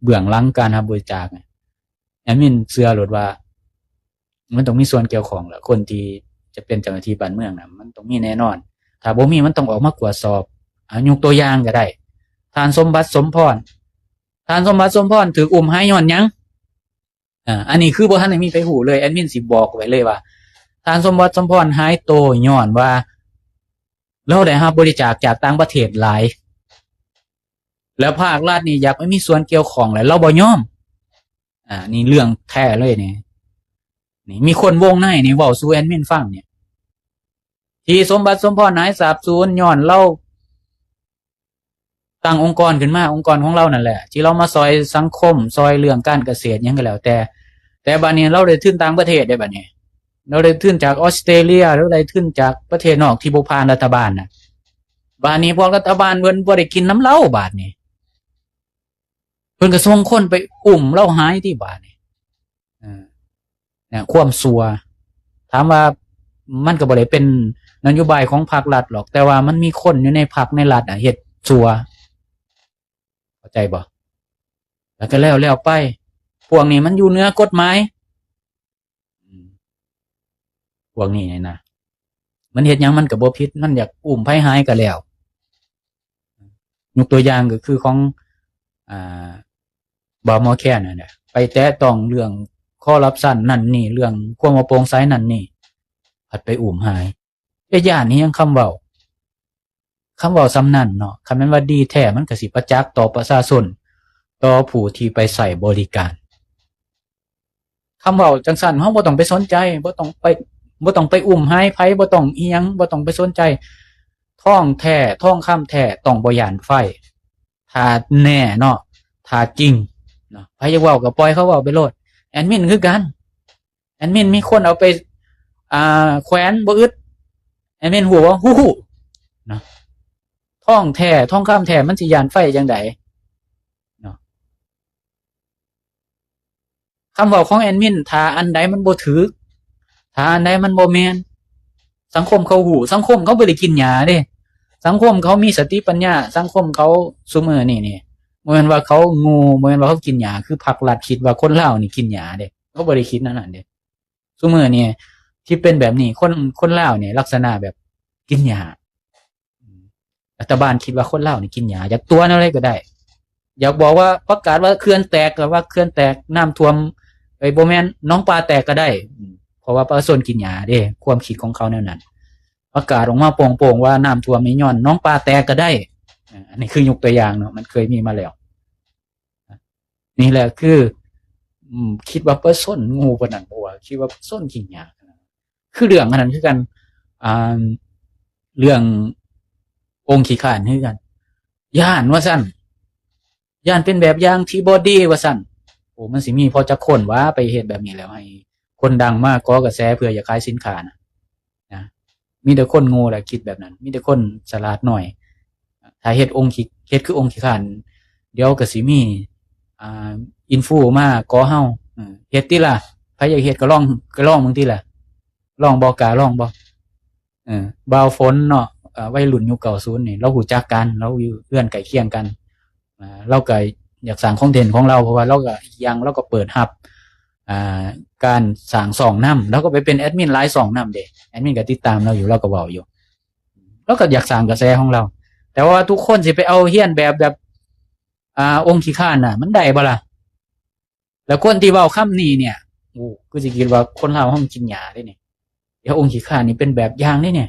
ເບື້ອງຫຼັງການຮັບບໍລິຈາກ ແອດມິນເຊື່ອໂລດວ່າ ມັນຕ້ອງມີສ່ວນກ່ຽວຂ້ອງແຫຼະ, ຄົນທີ່ຈະເປັນເຈົ້າໜ້າທີ່ບ້ານເມືອງນະ ມັນຕ້ອງມີແນ່ນອນ. ຖ້າບໍ່ມີ ມັນຕ້ອງອອກມາກວດສອບ. ອາ ຍົກຕົວຢ່າງກໍໄດ້ ທ່ານສົມບັດ ສົມພອນ. ທ່ານສົມບັດ ສົມພອນ ຖືກອຸ້ມຫາຍຍ້ອນຫຍັງ? ອາ ອັນນີ້ຄືບໍ່ທັນໄດ້ມີໃຜຮູ້ເລີຍ. ແອດມິນຊິບອກໄວ້ເລີຍວ່າ ທ່ານສົມບັດ ສົມພອນ ຫາຍໂຕຍ້ອນວ່າ ລາວໄດ້ຮັບບໍລິຈາກຈາກຕ່າງປະເທດຫຼາຍ ແລ້ວພາກລັດນີ້ຢາກໃຫ້ມີສ່ວນກ່ຽວຂ້ອງ ແລ້ວລາວບໍ່ຍອມ. ອາ ນີ້ເລື່ອງແທ້ເລີຍນີ້. ນີ້ມີຄົນວົງໃນນີ້ເວົ້າສູ່ແອດມິນຟັງນີ້ ທີ່ສົມບັດ ສົມພອນ ຫາຍສາບສູນ ຍ້ອນລາວຕັ້ງອົງກອນຂຶ້ນມາ, ອົງກອນຂອງລາວນັ້ນແຫຼະ ທີ່ລາວມາຊ່ອຍສັງຄົມ, ຊ່ອຍເລື່ອງການກະເສດຫຍັງກໍແລ້ວແຕ່. ແຕ່ບາດນີ້ລາວໄດ້ທຶນຕ່າງປະເທດເດ້ ບາດນີ້ລາວໄດ້ທຶນຈາກອອສເຕຣເລຍ, ລາວໄດ້ທຶນຈາກປະເທດນອກທີ່ບໍ່ຜ່ານລັດຖະບານນະ. ບາດນີ້ພວກລັດຖະບານເພິ່ນບໍ່ໄດ້ກິນນຳລາວ ບາດນີ້ ເພິ່ນກໍສົ່ງຄົນໄປອຸ້ມລາວຫາຍຕິບາດນີ້. ເອີ ນະ ຄວາມຊົ່ວ ຖາມວ່າມັນກໍບໍ່ໄດ້ເປັນນະໂຍບາຍຂອງພັກລັດຫຼອກ, ແຕ່ວ່າມັນມີຄົນຢູ່ໃນພັກໃນລັດນະເຮັດຊົ່ວ. ເຂົ້າໃຈບໍ່? ແລ້ວກໍແລ້ວ ແລ້ວໄປ. ພວກນີ້ມັນຢູ່ເໜືອກົດໝາຍ. ອືມ ພວກນີ້ນີ້ນະ ມັນເຮັດຫຍັງມັນກໍບໍ່ຜິດ, ມັນຢາກອຸ້ມໃຜຫາຍກໍແລ້ວ. ຍົກຕົວຢ່າງກໍຄືຂອງ ອ່າ ບ່າວໝໍແຄນນັ້ນແຫຼະ, ໄປແຕະຕ້ອງເລື່ອງຄໍຣັບຊັນນັ້ນນີ້, ເລື່ອງຄວາມບໍ່ໂປ່ງໃສນັ້ນນີ້, ພັດໄປອຸ້ມຫາຍ. ໄປຢ້ານອີ່ຫຍັງຄຳເວົ້າ? ຄຳເວົ້າສ່ຳນັ້ນເນາະ, ຄັນແມ່ນວ່າດີແທ້ ມັນກໍຊິປະຈັກຕໍ່ປະຊາຊົນ, ຕໍ່ຜູ້ທີ່ໄປໃຊ້ບໍລິການ. ຄຳເວົ້າຈັ່ງຊັ້ນ ເຮົາບໍ່ຕ້ອງໄປສົນໃຈ, ບໍ່ຕ້ອງໄປ, ບໍ່ຕ້ອງໄປອຸ້ມຫາຍໃຜ, ບໍ່ຕ້ອງອີ່ຫຍັງ, ບໍ່ຕ້ອງໄປສົນໃຈ. ທອງແທ້, ທອງຄຳແທ້ຕ້ອງບໍ່ຢ້ານໄຟ. ຖ້າແນ່ເນາະ, ຖ້າຈິງເນາະ, ໃຜຢາກເວົ້າກໍປ່ອຍເຂົາເວົ້າໄປໂລດ. ແອດມິນຄືກັນ, ແອດມິນມີຄົນເອົາໄປ ອ່າ ແຂວນບໍ່ອຶດ, ແອດມິນຮູ້ບໍ່? ຮູ້ເນາະ. ທອງແທ້, ທອງຄຳແທ້ ມັນຊິຢ້ານໄຟຈັ່ງໃດເນາະ? ຄຳເວົ້າຂອງແອດມິນ ຖ້າອັນໃດມັນບໍ່ຖືກ, ຖ້າອັນໃດມັນບໍ່ແມ່ນ, ສັງຄົມເຂົາຮູ້, ສັງຄົມເຂົາບໍ່ໄດ້ກິນຢາເດ້. ສັງຄົມເຂົາມີສະຕິປັນຍາ, ສັງຄົມເຂົາຊຸມື້ນີ້ນີ້ ບໍ່ແມ່ນວ່າເຂົາໂງ່, ບໍ່ແມ່ນວ່າເຂົາກິນຢາ ຄືພັກລັດຄິດວ່າຄົນລາວນີ້ກິນຢາເດ້. ເຂົາບໍ່ໄດ້ຄິດແນວນັ້ນເດ້. ຊຸມື້ນີ້ທີ່ເປັນແບບນີ້ ຄົນ, ຄົນລາວນີ້ລັກສະນະແບບກິນຢາ. ອືມ ລັດຖະບານຄິດວ່າຄົນລາວນີ້ກິນຢາ, ຢາກຕົວະແນວໃດກໍໄດ້, ຢາກບອກວ່າ ປະກາດວ່າເຂື່ອນແຕກກໍວ່າເຂື່ອນແຕກ, ນ້ຳຖ້ວມ, ເອີຍ ບໍ່ແມ່ນ ໜອງປາແຕກກໍໄດ້. ອືມ ເພາະວ່າປະຊາຊົນກິນຢາເດ້, ຄວາມຄິດຂອງເຂົາແນວນັ້ນ. ປະກາດອອກມາໂປ່ງໆວ່ານ້ຳຖ້ວມນີ້ຍ້ອນໜອງປາແຕກກໍໄດ້. ເອີ ອັນນີ້ຄືຍົກຕົວຢ່າງເນາະ, ມັນເຄີຍມີມາແລ້ວ. ນີ້ແຫຼະຄື ອືມ ຄິດວ່າປະຊາຊົນໂງ່ປານນັ້ນບໍ່ວະ, ຄິດວ່າປະຊາຊົນຂີ້ຫຍາກ. ຄືເລື່ອງອັນນັ້ນຄືກັນ, ອ່າ ເລື່ອງອົງຂີ້ຄ້ານຄືກັນ, ຢ້ານວ່າຊັ້ນ, ຢ້ານເປັນແບບຢ່າງທີ່ບໍ່ດີວ່າຊັ້ນ. ໂອ້ ມັນຊິມີພໍຈັກຄົນຫວາ ໄປເຮັດແບບນີ້ແລ້ວໃຫ້ຄົນດັງມາກໍ່ກະແສເພື່ອຢາກຂາຍສິນຄ້ານະ. ນະ ມີແຕ່ຄົນໂງ່ແຫຼະຄິດແບບນັ້ນ, ມີແຕ່ຄົນສະຫຼາດໜ້ອຍ. ຖ້າເຮັດອົງຂີ້, ເຮັດຄືອົງຂີ້ຄ້ານ, ດຽວກໍຊິມີ ອ່າ ອິນຟູມາກໍ່ເຮົາ. ເອີ ເຮັດຕິລະ, ໃຜຢາກເຮັດກໍລອງ, ກໍລອງເບິ່ງຕິລະ. ລອງບໍ່? ກ້າລອງບໍ່? ເອີ ບ່າວຝົນເນາະ, ເອີ ໄວລຸ້ນຍຸກເກົ້າສິບນີ້ ລາວຮູ້ຈັກກັນ, ລາວຢູ່ເຮືອນໃກ້ຄຽງກັນ. ອ່າ ລາວກໍຢາກສ້າງຄອນເທັນຂອງລາວ ເພາະວ່າລາວກໍ ອີກຢ່າງລາວກໍເປີດຮັບ ອ່າ ການສ້າງຊ່ອງນຳ, ລາວກໍໄປເປັນແອດມິນຫຼາຍຊ່ອງນຳເດ້. ແອດມິນກໍຕິດຕາມລາວຢູ່, ລາວກໍເວົ້າຢູ່, ລາວກໍຢາກສ້າງກະແສຂອງລາວ. ແຕ່ວ່າທຸກຄົນຊິໄປເອົາຮຽນແບບ, ແບບ ອ່າ ອົງຂີ້ຄ້ານນະ, ມັນໄດ້ບໍ່ລະ? ແລ້ວຄົນທີ່ເວົ້າຄຳນີ້ເນຍ ໂອ້ ຄືຊິຄິດວ່າຄົນລາວເຮົາມັນກິນຢາເດ້ນີ້. ດຽວອົງຂີ້ຄ້ານນີ້ເປັນແບບຢ່າງເດ້ນີ້,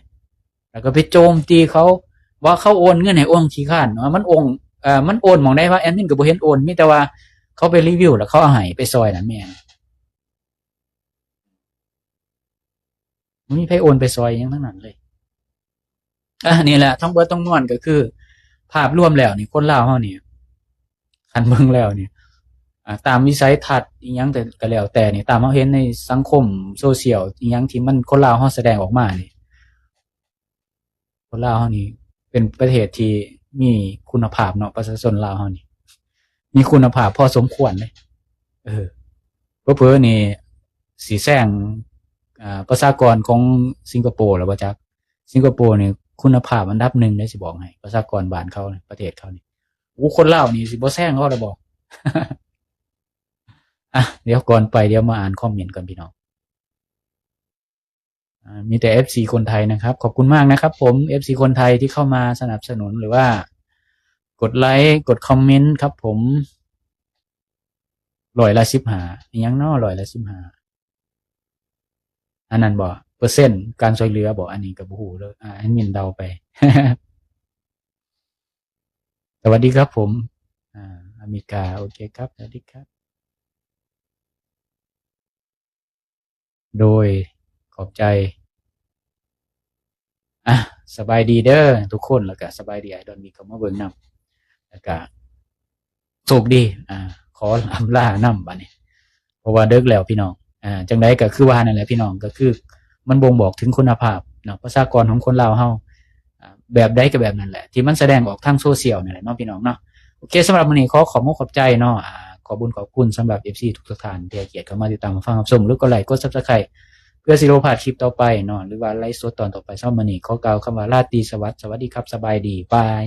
ແລ້ວກໍໄປໂຈມຕີເຂົາວ່າເຂົາໂອນເງິນໃຫ້ອົງຂີ້ຄ້ານ, ວ່າມັນອົງ, ເອີ ມັນໂອນໝ່ອງໃດວະ? ແອດມິນກໍບໍ່ເຫັນໂອນ, ມີແຕ່ວ່າເຂົາໄປຣີວິວ ແລ້ວເຂົາເອົາໃຫ້ໄປຊ່ອຍນັ້ນແມ່ນ. ບໍ່ມີໃຜໂອນໄປຊ່ອຍຫຍັງທັງນັ້ນເລີຍ. ອ່າ ນີ້ແຫຼະ ທັງເບິດທັງມວນກໍຄື ພາບລວມແລ້ວນີ້ ຄົນລາວເຮົານີ້ ຄັນເບິ່ງແລ້ວນີ້ ອ່າ ຕາມວິໄສທັດອີ່ຫຍັງກໍແລ້ວແຕ່ນີ້ ຕາມເຮົາເຫັນໃນສັງຄົມໂຊຊຽວອີ່ຫຍັງທີ່ມັນ ຄົນລາວເຮົາສະແດງອອກມານີ້ ຄົນລາວເຮົານີ້ເປັນປະເທດທີ່ມີຄຸນນະພາບເນາະ, ປະຊາຊົນລາວເຮົານີ້ມີຄຸນນະພາບພໍສົມຄວນເດ້. ເອີ ເຜີໆນີ້ຊິແຊງ ອ່າ ປະຊາກອນຂອງສິງກະໂປແລ້ວບໍ່ຈັກ. ສິງກະໂປນີ້ຄຸນນະພາບອັນດັບໜຶ່ງເດ້ ຊິບອກໃຫ້, ປະຊາກອນບ້ານເຂົານີ້ ປະເທດເຂົານີ້ ໂອ້ ຄົນລາວນີ້ຊິບໍ່ແຊງເຂົາແລ້ວບໍ່? ອ່ະ ດຽວກ່ອນໄປ ດຽວມາອ່ານຄອມເມັນກ່ອນພີ່ນ້ອງ. ອ່າ ມີແຕ່ເອັຟຊີຄົນໄທນະຄັບ, ຂອບຄຸນມາກນະຄັບຜົມ ເອັຟຊີຄົນໄທທີ່ເຂົ້າມາສະໜັບສະໜູນ ຫຼືວ່າກົດໄລ ກົດຄອມເມັນຄັບຜົມ. ຮ້ອຍລະສິບຫ້າ ອີ່ຫຍັງເນາະ ຮ້ອຍລະສິບຫ້າ ອັນນັ້ນບໍ່ ເປີເຊັນການຊ່ວຍເຫຼືອບໍ່? ອັນນີ້ກໍບໍ່ຮູ້ເດີ ອ່າ ແອດມິນເດົາໄປ. ສະຫວັດດີຄັບຜົມ ອ່າ ອາເມລິກາ ໂອເຄຄັບ ສະຫວັດດີຄັບ. ໂດຍ ຂອບໃຈ. ອ່ະ ສະບາຍດີເດີທຸກຄົນ ແລ້ວກະສະບາຍດີອ້າຍດອນມີເຂົ້າມາເບິ່ງນຳ ແລ້ວກະໂຊກດີ. ອ່າ ຂໍອຳລານຳບາດນີ້ ເພາະວ່າເດິກແລ້ວພີ່ນ້ອງ. ອ່າ ຈັ່ງໃດກໍຄືວ່ານັ້ນແຫຼະພີ່ນ້ອງ, ກໍຄືມັນບົ່ງບອກເຖິງຄຸນນະພາບເນາະ ປະຊາກອນຂອງຄົນລາວເຮົາ. ອ່າ ແບບໃດກໍແບບນັ້ນແຫຼະ ທີ່ມັນສະແດງອອກທາງໂຊຊຽວນີ້ແຫຼະເນາະພີ່ນ້ອງເນາະ. ໂອເຄ ສຳລັບມື້ນີ້ຂໍຂອບອົກຂອບໃຈເນາະ ອ່າ ຂອບບຸນຂອບຄຸນສຳລັບເອັຟຊີທຸກໆທ່ານທີ່ໃຫ້ກຽດເຂົ້າມາຕິດຕາມຮັບຟັງຮັບຊົມ ຫຼືກົດໄລກົດ Subscribe ເພື່ອຊິບໍ່ພາດຄລິບຕໍ່ໄປເນາະ ຫຼືວ່າໄລຟ໌ສົດຕອນຕໍ່ໄປ. ສຳລັບມື້ນີ້ຂໍກ່າວຄຳວ່າລາຕີສະຫວັດ ສະຫວັດດີຄັບ ສະບາຍດີ ບາຍ.